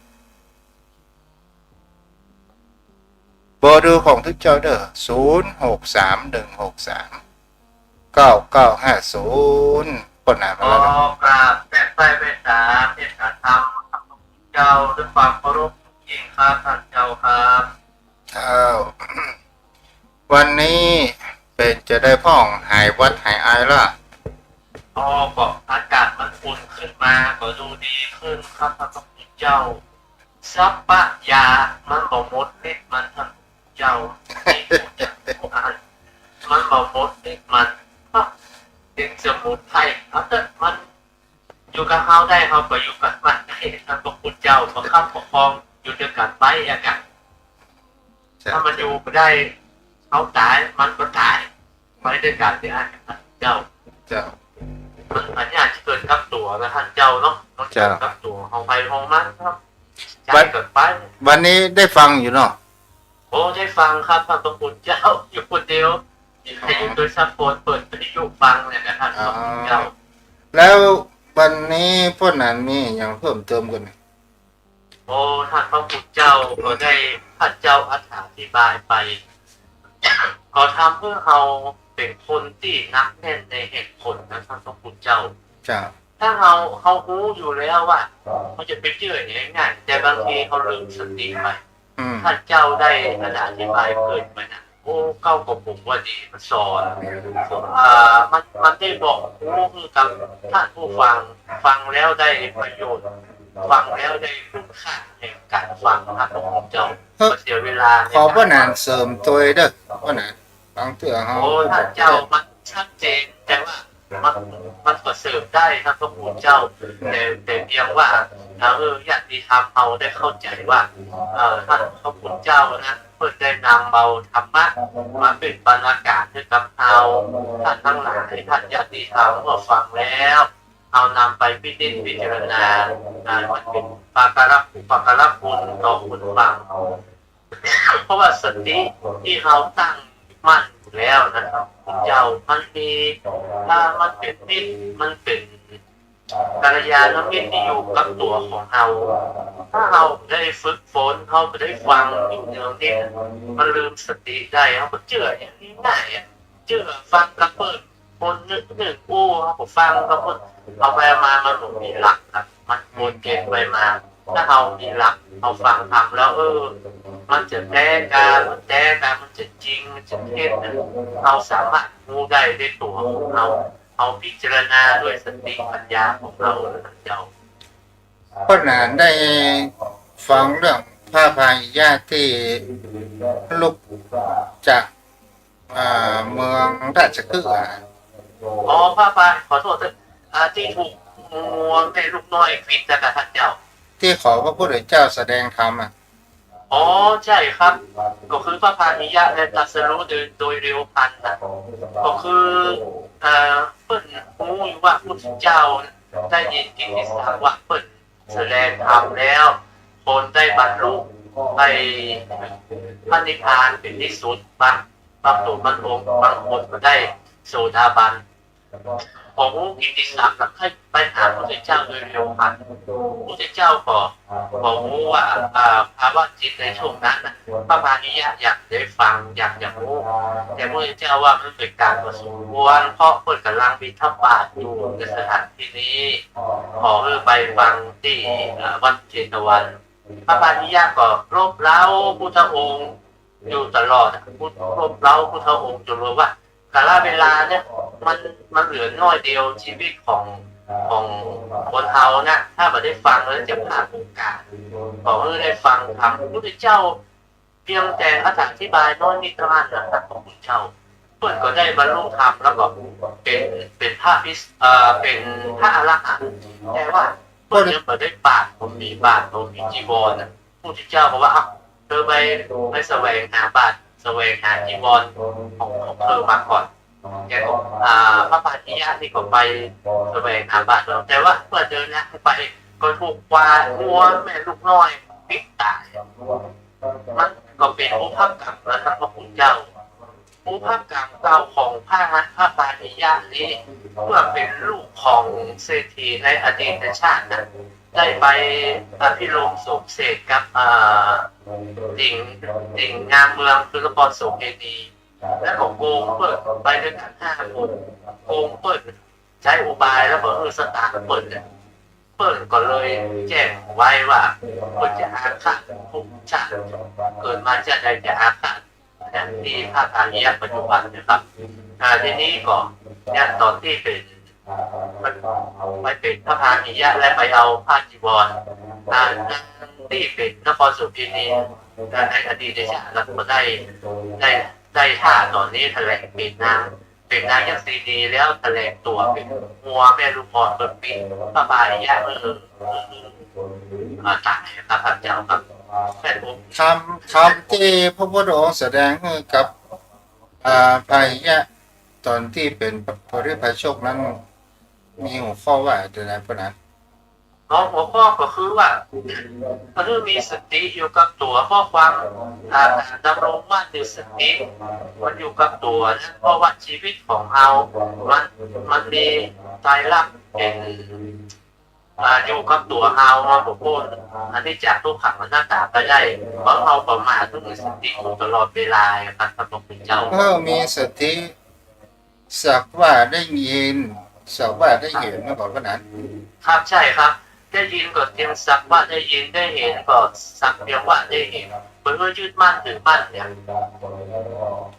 เบอร์โทรของตุ๊เจ้าเด้อ ศูนย์หกสาม หนึ่งหกสาม เก้าเก้าห้าศูนย์ ป้อหนามาแล้วเนาะ ขอกราบแสดงความเมตต๋า เมตต๋าธรรม เจ้า ด้วยความเคารพยิ่งครับ ต้านเจ้าครับ เจ้า วันนี้เป๋นจาใดพ่อง หายหวัดหายไอละ อ๋อ ก็อากาศมันอุ่นขึ้นมา ก็ดูดีขึ้นครับ ต้านพระคุณเจ้า สัพพะยา มันบ่หมดฤทธิ์มัน ต้านเจ้า นี่พูดอย่างผู้อ่าน มันบ่หมดฤทธิ์มัน ฮะ เป๋นสมุนไพร เอาเถอะ มันอยู่กับเฮาได้ เฮาก็อยู่กับมันได้ ต้านพระคุณเจ้า ประคับประคองอยู่ตวยกั๋นไปอะกะ เจ้า ถ้ามันอยู่บ่ได้ เฮาต๋าย มันก็ต๋าย ไปตวยกั๋นเสีย เจ้า เจ้า มัน มันอาจจะเกิดกับตั๋วนะ ต้านเจ้าเนาะ มันเกิด เจ้า กับตั๋วของใผของมันครับ วัน ใจ๊กั๋นไป วันนี้ได้ฟังอยู่เนาะ โอ้ ได้ฟังครับ ต้านพระคุณเจ้า อยู่คนเดียว อยู่ อ๋อ อยู่ตวยสักคน เปิดวิทยุฟังเนี่ยนะ ต้านพระคุณเจ้า อ๋อ แล้ววันนี้ป้อหนานมีอะหยังเพิ่มเติมกั๋นไหม โอ้ ต้านพระคุณเจ้าก็ได้ ต้านเจ้าอธิบายไป ก็ทำหื้อเฮาเป๋นคนตี้หนักแน่นในเหตุผลนะ ต้านพระคุณเจ้า เจ้า ถ้าเฮา เฮาฮู้อยู่แล้วว่า เฮาจะไปเจื้อง่ายๆ แต่บางทีเฮาลืมสติไป อืม ต้านเจ้าได้อธิบายเกริ่นไปนะ โอ้ เก้าก็ผมว่าดี มันสอน อ่า มัน มันได้บอกฮู้หื้อกับต้านผู้ฟัง ฟังแล้วได้ประโยชน์ ฟังแล้วได้คุณค่าแห่งก๋านฟังครับ พระคุณเจ้า เฮ้อ บ่เสียเวลาในก๋านฟัง ขอป้อหนานเสริมตวยเด้อ ป้อหนาน บางเตื้อเฮา โอ้ ต้านเจ้า มันชัดเจน แต่ว่า มัน มันก็เสริมได้ครับ พระคุณเจ้า แต่ แต่เพียงว่า เออ ญาติธรรมเฮาได้เข้าใจ๋ว่า เอ่อ ต้านพระคุณเจ้านะ เปิ้นได้นำเอาธรรมะมาเป๋นบรรณาการหื้อกับเฮา ต้านตังหลาย ต้านญาติธรรม เมื่อฟังแล้ว เอานำไปพินิจพิจารณา อ่า มันเป๋นปาการะ อุปการะคุณต่อคนฟัง เพราะว่าสติตี้เฮาตั้งมั่นอยู่แล้วนะครับ พระคุณเจ้า มันมี อ่า มันเป๋นมิตร มันเป๋นกัลยาณมิตรตี้อยู่กับตั๋วของเฮา ถ้าเฮาได้ฝึกฝน เฮาได้ฟังอยู่เนืองนิด มันลืมสติได้ เฮาก็เจื้ออย่างง่ายๆ อะ เจื้อฟังกับเปิ้น คนนึกนึกอู้ เฮาก็ฟังกับเปิ้น เอาไปเอามา มันบ่มีหลักครับ มันวนเวียนไปมา ถ้าเฮามีหลัก เฮาฟังธรรมแล้ว เออ มันจะแต๊กา มันแต๊กา มันจะจริง มันจะเท็จนะ เฮาสามารถฮู้ได้ด้วยตั๋วของเฮา เฮาพิจารณาด้วยสติปัญญาของเฮานะเจ้า ป้อหนานได้ฟังเรื่องพระพาหิยะตี้ลุกจาก อ่า เมืองราชคฤห์อะ อ๋อ พระพา ขอโต้ษเต๊อะ อ่า ตี้ถูกงัวแม่ลูกน้อยขวิดนะกะต้านเจ้า ตี้ขอพระพุทธเจ้าแสดงธรรมอะ อ๋อ ใจ้ครับ ก็คือพระพาหิยะได้ตรัสรู้โดย โดยเร็วพลันนะ ก็คือ เอ่อ เปิ้นฮู้อยู่ว่าพุทธเจ้าได้ยินกิตติศัพท์ว่าเปิ้นแสดงธรรมแล้ว คนได้บรรลุไปพระนิพพานเป๋นตี้สุดบ้าง บางคน บางองค์ บางคนก็ได้โสดาบัน บ่ฮู้กิตติศัพท์ แล้วใค่ไปหาพระพุทธเจ้าโดยเร็วพลัน พระพุทธเจ้าก็ ก็ฮู้ว่า อ่า ภาวะจิตในช่วงนั้นน่ะ พระพาหิยะอยากได้ฟัง อยากจะฮู้ แต่พระพุทธเจ้าว่ามันเป๋นก๋านบ่สมควร เพราะเปิ้นก่ำลังบิณฑบาตอยู่ในสถานตี้นี้ ขอหื้อไปฟังตี้ อ่า วัดเชตวัน พระพาหิยะก็รบเร้าพุทธองค์อยู่ตลอดอะ รบเร้าพุทธองค์จ๋นว่า กาลเวลาเนี่ย มัน มันเหลือน้อยเดียว จีวิตของ ของคนเฮานะ ถ้าบ่ได้ฟังแล้วจะพลาดโอกาส ขอหื้อได้ฟังธรรม พระพุทธเจ้าเพียงแต่อธิบายน้อยนิดเท่านั้นนะ พระพุทธเจ้า เปิ้นก็ได้บรรลุธรรม แล้วก็เป๋น เป๋นพระพิส- เอ่อ เป๋นพระอรหันต์ แต่ว่าเปิ้นยังบ่ได้บาตร บ่มีบาตร บ่มีจีวรนะ พระพุทธเจ้าก็ว่า อ่ะ เธอไป ไปแสวงหาบาตร แสวงหาจีวรของ ของเธอมาก่อน แกก็ อ่า พระพาหิยะนี่ก็ไปแสวงหาบาตรแล้ว แต่ว่าเมื่อเดินทางไป ก็ถูกควาย งัวแม่ลูกน้อยปิดต๋าย มันก็เป๋นอุปกรรมนะ พระพุทธเจ้า อุปกรรมเก่าของพระ พระพาหิยะนี้ เมื่อเป๋นลูกของเศรษฐีในอดีตชาตินะ ได้ไปอภิรมย์สมเสพกับ เอ่อ หญิง หญิงงามเมืองคือนครโสเภณี แล้วก็โกงเปิ้นไปด้วยกั๋นห้าคน โกงเปิ้น ใจ๊อุบายแล้วก็หื้อสตางค์เปิ้นเนี่ย เปิ้นก็เลยแจ้งไว้ว่าเปิ้นจะอาฆาตกู้ชาติ เกิดมาชาติใดจะอาฆาต อย่างตี้พระพาหิยะปัจจุบันนะครับ อ่า ทีนี้ก็เนี่ยต๋อนตี้เป๋น ไปเป๋นพระพาหิยะและไปเอาผ้าจีวร อ่า นางตี้เป๋นนครโสเภณี อ่า ในอดีตชาติแล้วก็ได้ ได้ ได้ผ้าต๋อนนี้แถลงเป๋นนาง เป๋นนางยักษินีแล้วแถลงตั๋วเป๋นงัวแม่ลูกอ่อนเปิ้นปิดพระพาหิยะ เออ เออ เออ อ่า ต๋ายนะครับ พระเจ้าครับ แม่ผม ธรรม ธรรมตี้พระพุทธองค์แสดงหื้อกับ อ่า พาหิยะ ต๋อนตี้เป๋นปริพาชกนั้น มีหัวข้อว่าจะไหนปะนะ อ๋อ หัวข้อก็คือว่า ก็คือมีสติอยู่กับตั๋ว ข้อความ อ่า ดำรงมั่นอยู่ สติมันอยู่กับตั๋วนะ เพราะว่าจีวิตของเฮา มัน มันมีไตรลักษณ์เป๋น อ่า อยู่กับตั๋วเฮา เฮาบ่ป๊นอนิจจังทุกขังอนัตตาไปได้ เพราะเฮาประมาท ต้องมีสติอยู่ตลอดเวลาครับ พระพุทธเจ้า เออ มีสติ สักว่าได้ยิน สักว่าได้เห็น มันก็ขนาด ครับ ใช่ครับ ได้ยินก็เพียงสักว่าได้ยิน ได้เห็นก็สักเพียงว่าได้เห็น บ่ได้ยึดมั่นถือมั่นเนี่ย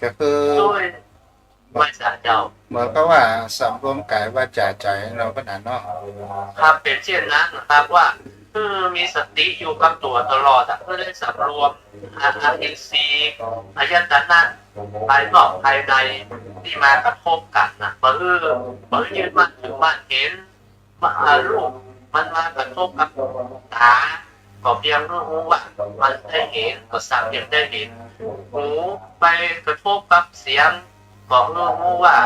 ก็คือ โดย ไหว้สาเจ้า เหมือนกับว่าสำรวมก๋ายวาจ๋าใจ๋เนาะ ขนาดเนาะ ครับ เป๋นเช่นนั้นครับ ว่า คือมีสติอยู่กับตั๋วตลอดอะ คือได้สำรวม อ่า อินทรีย์ อายตนะ ภายนอกภายในตี้มากระทบกั๋นนะ บ่หื้อ บ่หื้อยึดมั่นถือมั่น เห็น มา อ่า รูปมันมากระทบกับต๋า ก็เพียงหื้อฮู้ว่ามันได้เห็น ก็สักเพียงได้เห็น หูไปกระทบกับเสียง ก็หื้อฮู้ว่า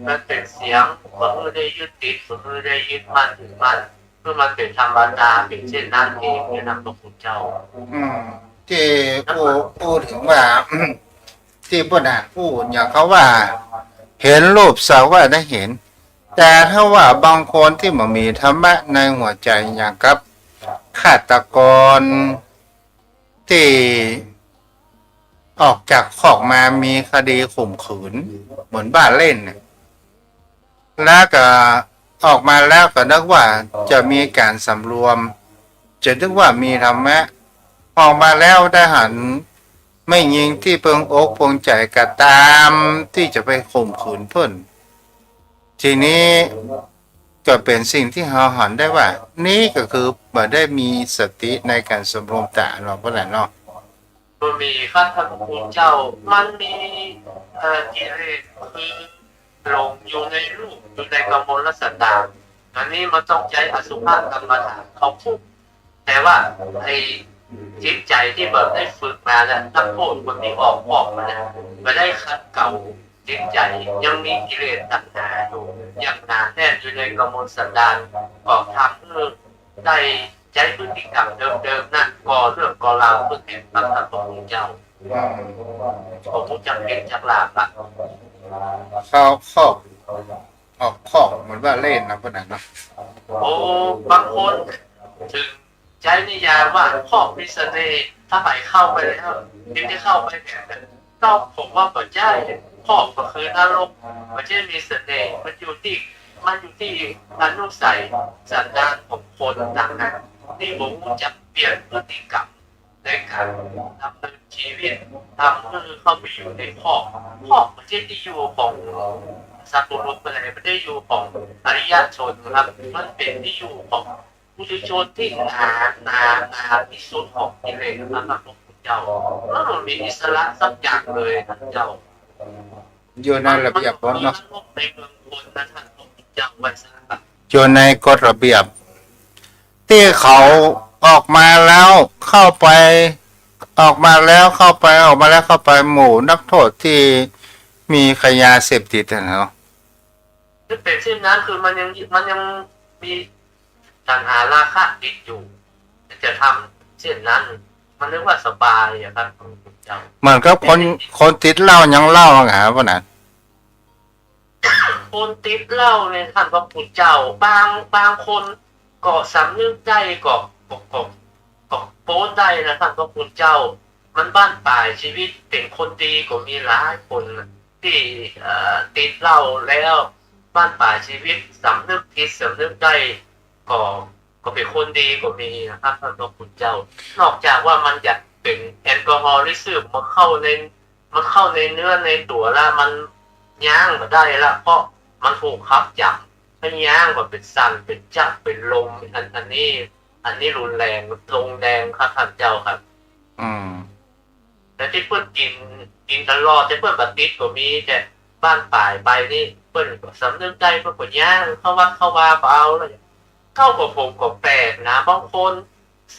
มันเป๋นเสียง ก็หื้อได้ยึดติด ก็หื้อได้ยึดมั่นถือมั่น คือมันเป๋นธรรมดา เป๋นเช่นนั้นเองเนี่ยนะ พระพุทธเจ้า อืม ตี้อู้ อู้เถิงว่า ตี้เปิ้นน่ะ อู้อย่างเขาว่า เห็นรูปสักว่าได้เห็น แต่ถ้าว่าบางคนตี้บ่มีธรรมะในหัวใจ๋ อย่างกับฆาตกรตี้ออกจากคอกมามีคดีข่มขืน เหมือนบ้าเล่นน่ะ แล้วก็ออกมาแล้วก็นึกว่าจะมีก๋านสำรวม จะนึกว่ามีธรรมะ ออกมาแล้วได้หันแม่หญิงตี้เปิงอกเปิงใจ๋ก็ต๋ามตี้จะไปข่มขืนเปิ้น ทีนี้ก็เป๋นสิ่งตี้เฮาหันได้ว่า นี่ก็คือบ่ได้มีสติในก๋านสำรวมต๋าเนาะ เปิ้นน่ะเนาะ บ่มีครับ พระพุทธเจ้า มันมี เอ่อ กิเลส คือหลงอยู่ในรูป อยู่ในกมลสันดาน อันนี้มันต้องใจ๊อสุภกรรมฐานเข้าคุก แต่ว่าไอ้จิตใจ๋ตี้แบบได้ฝึกมาแล้ว นักโทษคนตี้ออก ออกมาเนี่ย บ่ได้ขัดเกลาจิตใจ๋ ยังมีกิเลสตัณหาอยู่ อย่างหนาแน่นอยู่ในกมลสันดาน ก็ทำหื้อได้ใจ๊พฤติกรรมเดิมๆ นั้น ก่อเรื่องก่อราวเปิ้นแหมครับ พระพุทธเจ้า อืม ผมรู้จักผิดจักหลาบละ เข้า เข้า ออกคอกเหมือนว่าเล่นนะ พวกนั้นเนาะ โอ้ บางคนเถิงใจ๊นิยามว่าคอกมีเสน่ห์ ถ้าใผเข้าไปแล้ว เถิงได้เข้าไปแบบนั้น ก็ผมว่าบ่ใจ้ คอกก็คือนรก บ่ใจ้มีเสน่ห์ มันอยู่ตี้ มันอยู่ตี้อนุสัยสันดานของคนต่างหาก ตี้บ่ฮู้จักเปลี่ยนพฤติกรรม ในก๋านดำเนินจีวิต ทำหื้อเข้าไปอยู่ในคอก คอกบ่ใจ้ตี้อยู่ของสัตว์บุรุษไปเลย บ่ใจ้ตี้อยู่ของอริยชนครับ มันเป๋นตี้อยู่ของปุถุชนตี้หนา หนา หนาตี้สุดของกิเลสนะครับ พระคุณเจ้า มันบ่มีอิสระสักอย่างเลยนะเจ้า อยู่ในระเบียบของเนาะ มันบ่มีนรกในเมืองคนนะท่านพระคุณเจ้า ว่าซะ อยู่ในกฎระเบียบ ตี้เขาออกมาแล้วเข้าไป ออกมาแล้วเข้าไป ออกมาแล้วเข้าไป หมู่นักโทษตี้มีขายยาเสพติดอะเนาะ มันเป๋นเช่นนั้น คือมันยัง มันยังมีตัณหาราคะติดอยู่ จะทำเช่นนั้น มันนึกว่าสบายอะครับ พระคุณเจ้า เหมือนกับคน คนติดเหล้ายังเหล้าอะครับ พวกนั้น คนติดเหล้าเนี่ยท่านพระคุณเจ้า บาง บางคนก็สำนึกได้ ก็ ก็ ก็ ก็ป๊นได้นะท่านพระคุณเจ้า มันบั้นป๋ายจีวิตเป๋นคนดีก็มีหลายคนนะ ตี้ เอ่อ ติดเหล้าแล้วบั้นป๋ายจีวิตสำนึกผิดสำนึกได้ ก็ ก็เป๋นคนดีก็มีนะครับท่านพระคุณเจ้า นอกจากว่ามันจะเป๋นแอลกอฮอล์ตี้ซึมมาเข้าใน มันเข้าในเนื้อในตั๋วแล้ว มันยั้งบ่ได้ละ เพราะมันถูกขับจับ ถ้ายั้งก็เป๋นสั่น เป๋นจัก เป๋นลม อัน อันนี้ อันนี้รุนแรง ลงแรงครับท่านเจ้าครับ อืม แต่ตี้เปิ้นกิ๋น กิ๋นตลอด แต่เปิ้นบ่ติดก็มี แต่บั้นป๋ายไปนี่ เปิ้นก็สำนึกได้ เปิ้นก็ยั้ง เข้าวัดเข้าวาก็เอาแล้ว เก้า ก็ผมก็แปลกนะ บางคน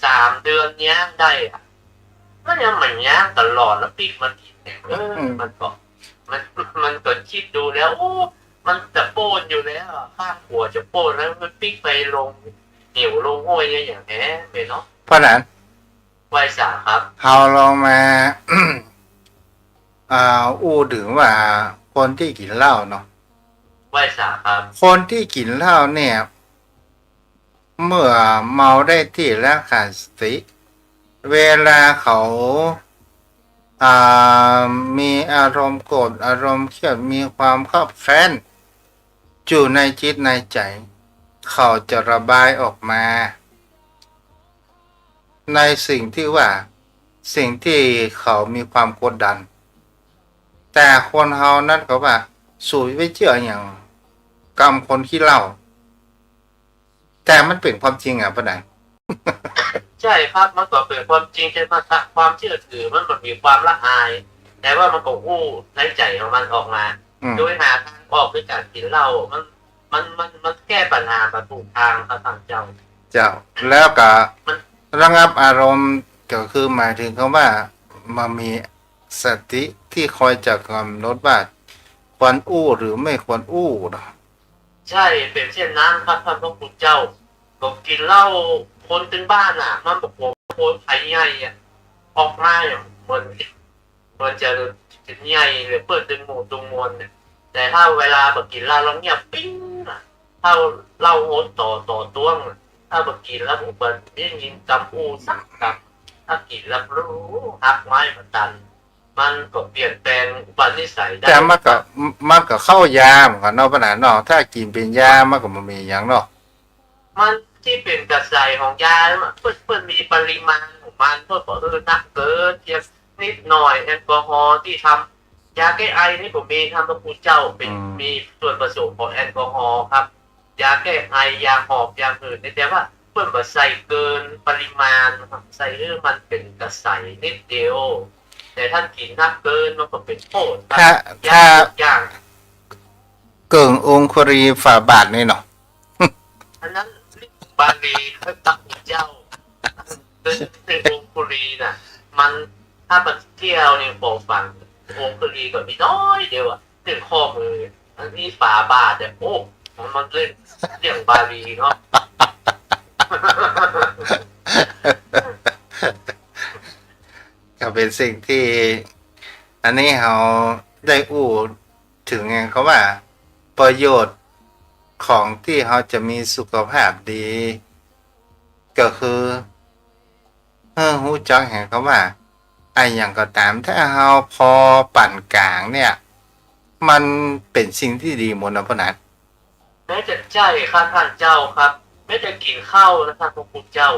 สามเดือนยั้งได้อะ มันยังบ่ยั้งตลอด แล้วปิ๊กมากิ๋นเนี่ย เออ อืม มันก็ มัน มันก็กึ๊ดดูแล้ว โอ้ มันจะป๊นอยู่แล้วอะ ข้างหัวจะป๊นแล้ว มันปิ๊กไปลงเหวลงห้วยเนี่ย อย่างแท้เลยเนาะ เพราะนั้น ไหว้สาครับ เฮาลองมา อ่า อู้เถิงว่าคนตี้กิ๋นเหล้าเนาะ ไหว้สาครับ คนตี้กิ๋นเหล้าเนี่ย เมื่อเมาได้ที่แล้วขาดสติ เวลาเขา อ่า มีอารมณ์โกรธ อารมณ์เครียด มีความคับแค้น อยู่ในจิตในใจ๋ เขาจะระบายออกมา ในสิ่งตี้ว่า สิ่งตี้เขามีความกดดัน แต่คนเฮานั้นก็ว่า สูไปเจื้อหยัง กำคนขี้เหล้า แต่มันเป๋นความจริงอะ ป้าแดง ใจ้ครับ มันก็เป๋นความจริง แต่ว่าความเจื้อถือมัน มันมีความละอาย แต่ว่ามันก็อู้ในใจ๋ของมันออกมา อืม โดยหาตางออกโดยก๋านกิ๋นเหล้า มัน มัน มัน มันแก้ปัญหาบ่ถูกตางครับท่านเจ้า เจ้า แล้วก็ มัน ระงับอารมณ์ ก็คือหมายเถิงกำว่า มันมีสติตี้คอยจะก๋ำหนดว่า ควรอู้หรือไม่ควรอู้เนาะ ใจ้ เป๋นเช่นนั้นครับท่านพระคุณเจ้า ก็กิ๋นเหล้า คนตึงบ้านน่ะ มันบอกว่า โอ้ย ไผใหญ่อะ ออกมาเนี่ย เหมือน เหมือนจะ จะใหญ่เลย เปิ้นตึงหมู่ตึงมวลเนี่ย แต่ถ้าเวลาบ่กิ๋นเหล้าแล้วเงียบปิ๊งอะ ถ้าเหล้าหดต่อ ต่อต้วงอะ ถ้าบ่กิ๋นแล้วผมเปิ้นได้ยินกำอู้สักกำ ถ้ากิ๋นแล้วรู้หักไม้บ่ตัน มันก็เปลี่ยนแปลงอุปนิสัยได้ แต่มันก็ มันก็เข้ายาเหมือนกั๋นเนาะ ป้าแดงเนาะ ถ้ากิ๋นเป๋นยามันก็บ่มีหยังเนาะ มันตี้เป๋นกระใสของยา เปิ้น เปิ้นมีปริมาณของมัน เปิ้นบอก เออ นักเกิน เทียบนิดหน่อย แอลกอฮอล์ตี้ทำยาแก้ไอนี่ก็มี ท่านพระคุณเจ้า เป๋น อืม มีส่วนผสมของแอลกอฮอล์ครับ ยาแก้ไอ ยาหอบ ยาหืดนี่ แต่ว่าเปิ้นบ่ใส่เกินปริมาณครับ ใส่หื้อมันเป๋นกระใสนิดเดียว แต่ถ้ากิ๋นนักเกินมันก็เป๋นโทษครับ ถ้า ยา ถ้า ทุกอย่าง เกิ่งองคุลีฝาบาทนี่เนาะ อันนั้นบาลี พระพุทธเจ้า เกิ่งองคุลีน่ะ มัน ถ้ามันเตี้ยวนี่ บอกฟัง องคุลีก็มีน้อยเดียวอะ เรื่องข้อมือ อันนี้ฝาบาทเนี่ย โอ้ มัน มันเล่นเรื่องบาลีเนาะ ก็เป๋นสิ่งตี้ อันนี้เฮาได้อู้ เถิงไง เขาว่าประโยชน์ ของตี้เฮาจะมีสุขภาพดี ก็คือ เออ ฮู้จักแหมกำว่า อะหยังก็ต๋าม ถ้าเฮาผ่อปานก๋างเนี่ย มันเป๋นสิ่งตี้ดีหมดนะป้อหนาน แม้จะ ใจ้ครับต้านเจ้าครับ แม้จะกิ๋นข้าวนะต้านพระคุณเจ้า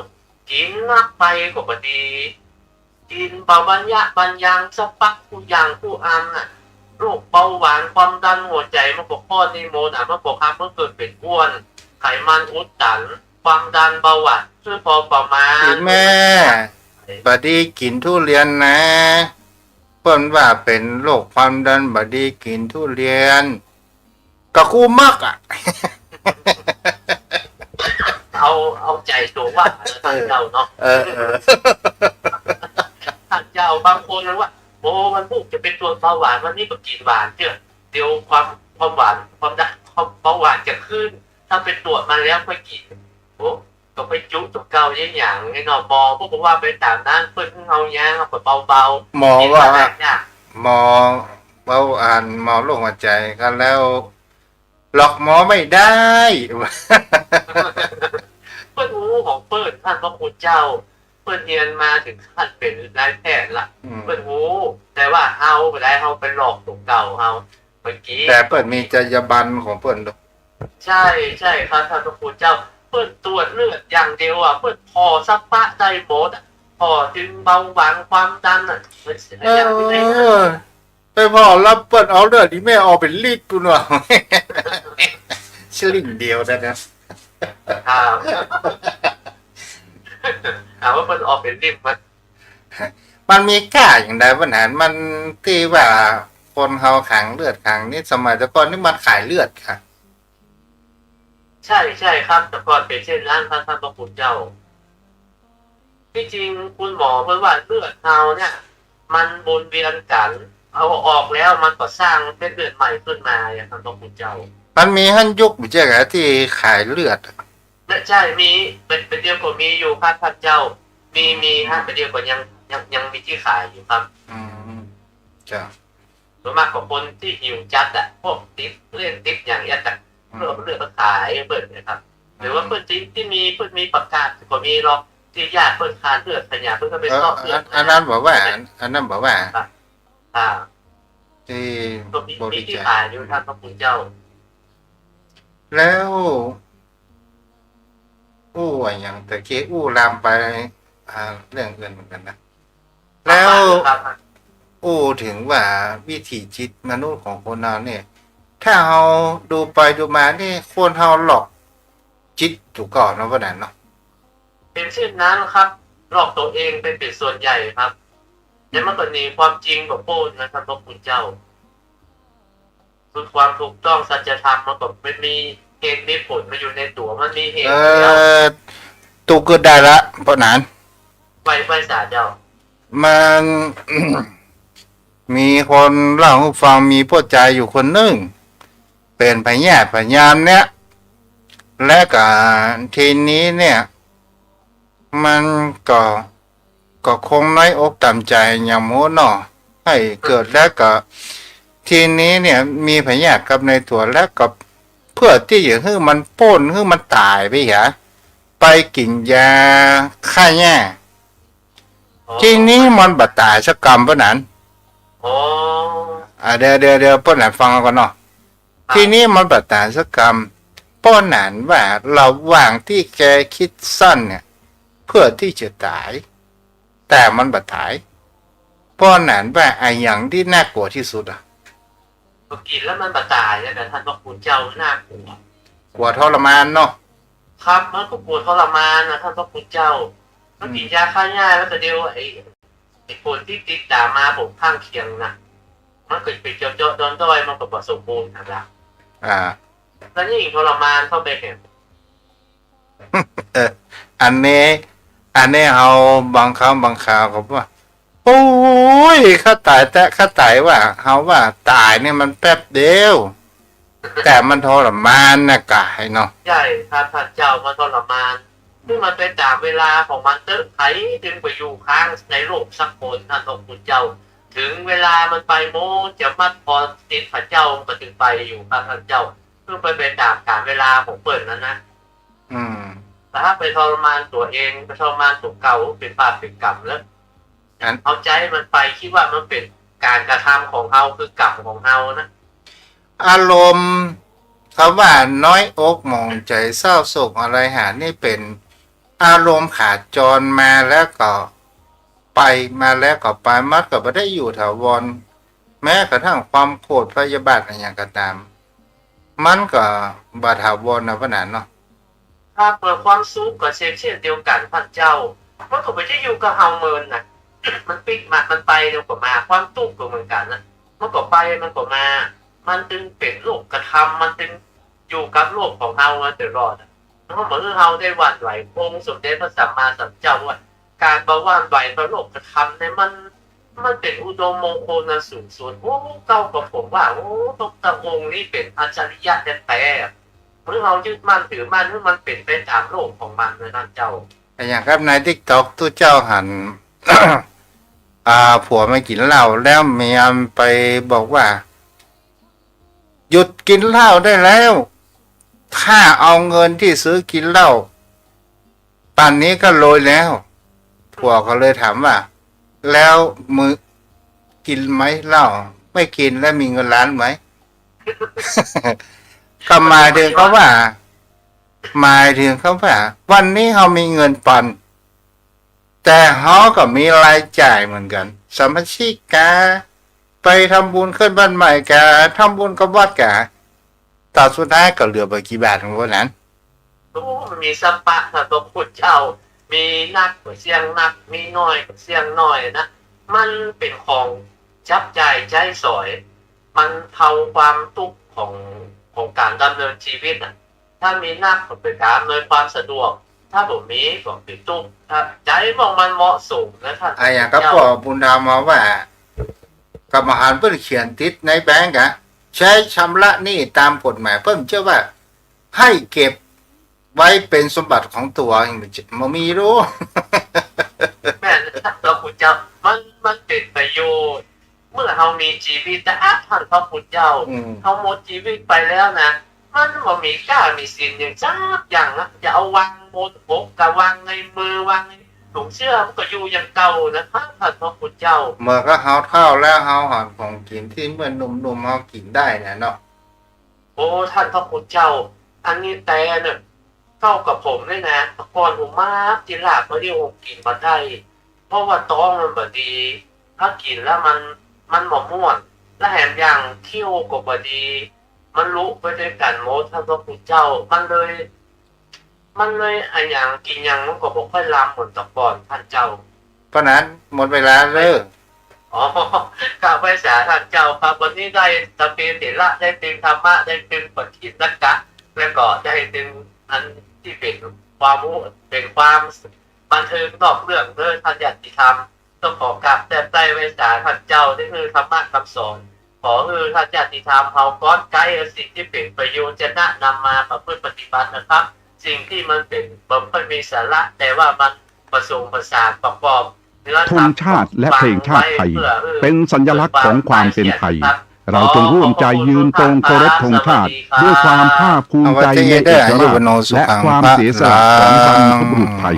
กิ๋นนักไปก็บ่ดี กิ๋นบ่บรรยะบรรยังสักปักกู้อย่างกู้อันน่ะ โรคเบาหวานความดันหัวใจ๋มันก็คลอดในโมดอะ มันก็ทำหื้อเกิดเป๋นอ้วน ไขมันอุดตัน ความดันเบาหวาน คือพอประมาณ อีแม่ บ่ดีกิ๋นทุเรียนนะ เปิ้นว่าเป๋นโรคความดัน บ่ดีกิ๋นทุเรียน ก็กูมักอะ เอา เอาใจ๋ตั๋วว่าต้านเจ้าเนาะ เออ เออ ต้านเจ้าบางคนมันว่า โอ้ วันพูกจะไปตรวจเบาหวาน วันนี้ก็กิ๋นหวานเตื้อ เดี๋ยวความ ความหวาน ความดัน ความ เบาหวานจะขึ้น ถ้าไปตรวจมาแล้วค่อยกิ๋น โอ้ ก็ไปจุ๊ตั๋วเก่าเยียะหยังไอ้หนอ หมอก็บอกว่าไปต๋ามนั้น เปิ้นหื้อเฮายา เฮาก็เบาๆ หมอว่า กิ๋นอะไรเนี่ย หมอ เบาหวาน หมอโรคหัวใจ๋ก็แล้ว หลอกหมอไม่ได้ เปิ้นฮู้ของเปิ้น ต้านพระคุณเจ้า เปิ้นเฮียนมาเถิงขั้นเป๋นนายแพทย์ละ อืม เปิ้นฮู้ แต่ว่าเฮาบ่ได้ เฮาไปหลอกตั๋วเก่าเฮา เมื่อกี้ แต่เปิ้นมีจรรยาบรรณของเปิ้น ใจ้ ใจ้ครับ ต้านพระคุณเจ้า เปิ้นตรวจเลือดอย่างเดียวอะ เปิ้นผ่อสัพพะได้หมดอะ ผ่อตึงเบาหวานความดันอะ เปิ้น เออ อย่างที่ไหนนะ ไปผ่อแล้วเปิ้นเอาเลือดอีแม่ออกเป๋นลิตรปู้นว่ะ สลิงเดียวนะ ครับ ถามว่าเปิ้นออกเป๋นลิตรมัน มันมีก้าอย่างใดปัญหา มันตี้ว่าคนเฮาขังเลือดขังนี่ สมัยแต่ก่อนนี่มันขายเลือดค่ะ ใจ้ ใจ้ครับ แต่ก่อนเป๋นเช่นนั้นครับ ต้านพระคุณเจ้า ตี้จริงคุณหมอเปิ้นว่าเลือดเฮาเนี่ย มันวนเวียนกั๋น เอาออกแล้วมันก็สร้างเม็ดเลือดใหม่ขึ้นมาอะครับ ต้านพระคุณเจ้า มันมีหั้นยุคบ่ใจ้เหรอตี้ขายเลือดอะ ใจ้ มี เป๋น เป๋นเดียวก็มีอยู่ครับ ต้านเจ้า มี มีฮะ เป๋นเดียวก็ยัง ยัง ยังมีตี้ขายอยู่ครับ อืม เจ้า ส่วนมากก็คนตี้หิวจัดอะ พวกติดเหล้าติดหยังเอี้ยอะ อืม เลือด เลือดมาขายเปิ้นนะครับ หรือว่าเปิ้นตี้ ตี้มี เปิ้นมีประกาศก็มีหรอก ตี้ญาติเปิ้นขาดเลือดขาดหยัง เปิ้นก็ไป เออ เซาะเลือด อัน อันนั้นบ่ว่า อัน อันนั้นบ่ว่า ครับ อ่า ตี้ ก็มี บริจาค มีตี้ขายอยู่ ต้านพระคุณเจ้า แล้ว อู้อะหยัง ตะกี้อู้ลามไป อ่า เรื่องอื่นเหมือนกั๋นนะ แล้ว ครับ อู้เถิงว่าวิถีจิตมนุษย์ของคนเฮาเนี่ย ถ้าเฮาดูไปดูมานี่ คนเฮาหลอกจิตอยู่ก่อนเนาะ ว่านั้นเนาะ เป๋นเช่นนั้นครับ หลอกตั๋วเองเป๋น เป๋นส่วนใหญ่ครับ แต่มันก็หนีความจริงบ่ป๊นนะ ต้านพระคุณเจ้า คือความถูกต้องสัจธรรมมันก็มันมีเหตุมีผลมาอยู่ในตั๋ว มันมีเหตุ เออ อยู่แล้ว ตุ๊กกึ๊ดได้ละ ป้อหนาน ไหว้ ไหว้สาเจ้า มัน มีคนเล่าหื้อฟัง มีป้อจายอยู่คนนึ่ง เป๋นพยาธิพยายามเนี่ย และก็ทีนี้เนี่ย มันก็ ก็คงน้อยอกต่ำใจ๋ หยังบ่ฮู้เนาะ หื้อเกิดแล้วก็ ทีนี้เนี่ย มีพยาธิกับในตั๋วแล้วก็ เปื้อตี้จะหื้อมันป๊น หื้อมันต๋ายไปเหีย ไปกิ๋นยาฆ่าหญ้า อ๋อ ทีนี้มันบ่ต๋ายสักกำ ป้อหนาน อ๋อ อ่า เดี๋ยว เดี๋ยว เดี๋ยว ป้อหนานฟังเอาก่อนเนาะ ครับ ทีนี้มันบ่ต๋ายสักกำ ป้อหนานว่าระหว่างตี้แกคิดสั้นเนี่ย เปื้อตี้จะต๋าย แต่มันบ่ต๋าย ป้อหนานว่าอะหยังตี้น่ากลัวตี้สุดอะ ก็กิ๋นแล้วมันบ่ต๋ายนะ ต้านพระคุณเจ้า น่ากลัว กลัวทรมานเนาะ ครับ มันก็กลัวทรมานนะ ต้านพระคุณเจ้า มันกิ๋นยาฆ่าหญ้าแล้วก็เดี๋ยวไอ้ ไอ้ผลตี้ติดต๋ามมาผลข้างเคียงนะ มันก็ไปเจาะๆด้อยๆ มันก็บ่สมบูรณ์หั้นละ อ่า แล้วยิ่งทรมานเข้าไปแหม เออ อันนี้ อันนี้เฮาบางครั้งบางคราวก็ว่า โอ้ย ข้าต๋ายแต๊ ข้าต๋ายว่า เฮาว่าต๋ายเนี่ยมันแป๊บเดียว แต่มันทรมานนะกายเนาะ ใจ้ครับ ต้านเจ้า มันทรมาน คือมันไปต๋ามเวลาของมันเต๊อะ ใผเถิงไปอยู่ค้างในโลกสักคน ต้านพระคุณเจ้า เถิงเวลามันไปหมด จะมัดพอติดพระเจ้า มันก็เถิงไปอยู่ครับ ต้านเจ้า คือไป ไปต๋ามกาลเวลาของเปิ้นนั้นนะ อืม แต่ถ้าไปทรมานตั๋วเอง ไปทรมานตั๋วเก่า เป๋นบาปเป๋นกรรมแล้ว อัน เอาใจ๋มันไป กึ๊ดว่ามันเป๋นก๋านกระทำของเฮา คือกรรมของเฮานะ อารมณ์ กำว่าน้อยอกหมองใจ๋ เศร้าโศกอะไรหา นี่เป๋นอารมณ์ขาจร มาแล้วก็ไป มาแล้วก็ไป มันก็บ่ได้อยู่ถาวร แม้กระทั่งความโกรธพยาบาทอะหยังก็ต๋าม มันก็บ่ถาวรนะ ว่านั้นเนาะ ถ้าเปื้อความสุขก็เช่น เช่นเดียวกั๋นท่านเจ้า มันก็บ่ได้อยู่กับเฮาเมินน่ะ มันปิ๊กมา มันไปแล้วก็มา ความตุ๊กข์ก็เหมือนกั๋นนะ มันก็ไป มันก็มา มันจึงเป๋นโลกธรรม มันจึงอยู่กับโลกของเฮามาตลอดอะ มันก็บ่หื้อเฮาได้หวั่นไหว องค์สมเด็จพระสัมมาสัมพุทธเจ้าว่า ก๋านบ่หวั่นไหวต่อโลกธรรมเนี่ย มัน มันเป๋นอุดมมงคลอันสูงสุด โอ้ เก้ากับผมว่า โอ้ พระพุทธองค์นี้เป๋นอัจฉริยะแต๊ๆ หื้อเฮายึดมั่นถือมั่น หื้อมันเป๋นไปต๋ามโลกของมันเลยท่านเจ้า อะหยังครับ ในติ๊กต็อก ตุ๊เจ้าหัน อ่า ผัวมากิ๋นเหล้า แล้วเมียไปบอกว่า หยุดกิ๋นเหล้าได้แล้ว ข้าเอาเงินตี้ซื้อกิ๋นเหล้า ป่านนี้ก็รวยแล้ว ผัวก็เลยถามว่า แล้วมึงกิ๋นไหมเหล้า ไม่กิ๋นแล้วมีเงินล้านไหม ก็หมายถึงกำว่า หมายถึงกำว่า วันนี้เฮามีเงินปอน แต่เฮาก็มีรายจ่ายเหมือนกั๋น สมาชิกา ไปทำบุญขึ้นบ้านใหม่กา ทำบุญกับวัดกา ต๋อนสุดท้ายก็เหลือบ่กี่บาทของพวกนั้น โอ้ มันมีสัพพะ ท่านพระพุทธเจ้า มีนักก็เสี้ยงนัก มีน้อยก็เสี้ยงน้อยนะ มันเป๋นของจับจ่ายใจ๊สอย บรรเทาความตุ๊กข์ของ ของก๋านดำเนินจีวิตน่ะ ถ้ามีนักก็เป๋นก๋านอำนวยความสะดวก ถ้าบ่มีก็เป๋นตุ๊กข์ ถ้าใจ๊ของมันเหมาะสมนะท่าน อะหยังก็ เจ้า ป้อบุญธรรมมาว่า กรรมธรรมเปิ้นเขียนติดในแบงก์อะ ใช้ชำระหนี้ตามกฎหมาย เปิ้นจะว่า ให้เก็บไว้เป๋นสมบัติของตั๋ว บ่มีลูก แม่น ท่านพระพุทธเจ้า มัน มันเป๋นประโยชน์ เมื่อเฮามีจีวิตนะ อ่ะ ท่านพระพุทธเจ้า อืม เฮาหมดจีวิตไปแล้วนะ มันบ่มีก้ามีสินหยังสักอย่างนะ จะเอาวางบนอก กะวางในมือ วางในถุงเสื้อ มันก็อยู่อย่างเก่านะ ท่านพระพุทธเจ้า เมื่อก็เฮาเฒ่าแล้ว เฮาหันของกิ๋นตี้เมื่อหนุ่มๆ เฮากิ๋นได้นะเนาะ โอ้ ท่านพระพุทธเจ้า อันนี้แต๊เน่อ เก้ากับผมเนี่ยนะ แต่ก่อนผมมากิ๋นลาบบ่ดี ผมกิ๋นบ่ได้ เพราะว่าต๊องมันบ่ดี ถ้ากิ๋นแล้วมัน มันบ่ม่วน และแถมอย่างเคี้ยวก็บ่ดี มันลุไปตวยกั๋นหมด ท่านพระพุทธเจ้า มันเลย มันเลยอะหยังกิ๋นหยังมันก็บ่ค่อยลำเหมือนแต่ก่อน ท่านเจ้า เพราะนั้นหมดเวลาแล้ว อ๋อ กราบไหว้สาท่านเจ้าครับ วันนี้ได้ตะเปเถระ ได้เต็มธรรมะ ได้เต็มปฏิสังขะ แล้วก็ได้เต็มอันตี้เป๋นความฮู้ เป๋นความบันเทิงนอกเรื่องเด้อท่านญาติธรรม ต้องขอกราบแทบไหว้สาท่านเจ้า ได้หื้อธรรมะคำสอน ขอหื้อท่านญาติธรรมเฮาก้อนไกลเอาสิ่งตี้เป๋นประโยชน์จะนำมาประพฤติปฏิบัตินะครับ สิ่งตี้มันเป๋น บ่ค่อยมีสาระ แต่ว่ามันผสมผสานประกอบเนื้อธรรม ธงชาติและเพลงชาติไทย เป็นสัญลักษณ์ของความเป็นไทย เราจงร่วมใจยืนตรงเคารพธงชาติ ด้วยความภาคภูมิใจในเอกลักษณ์และความเสียสละของบรรพบุรุษไทย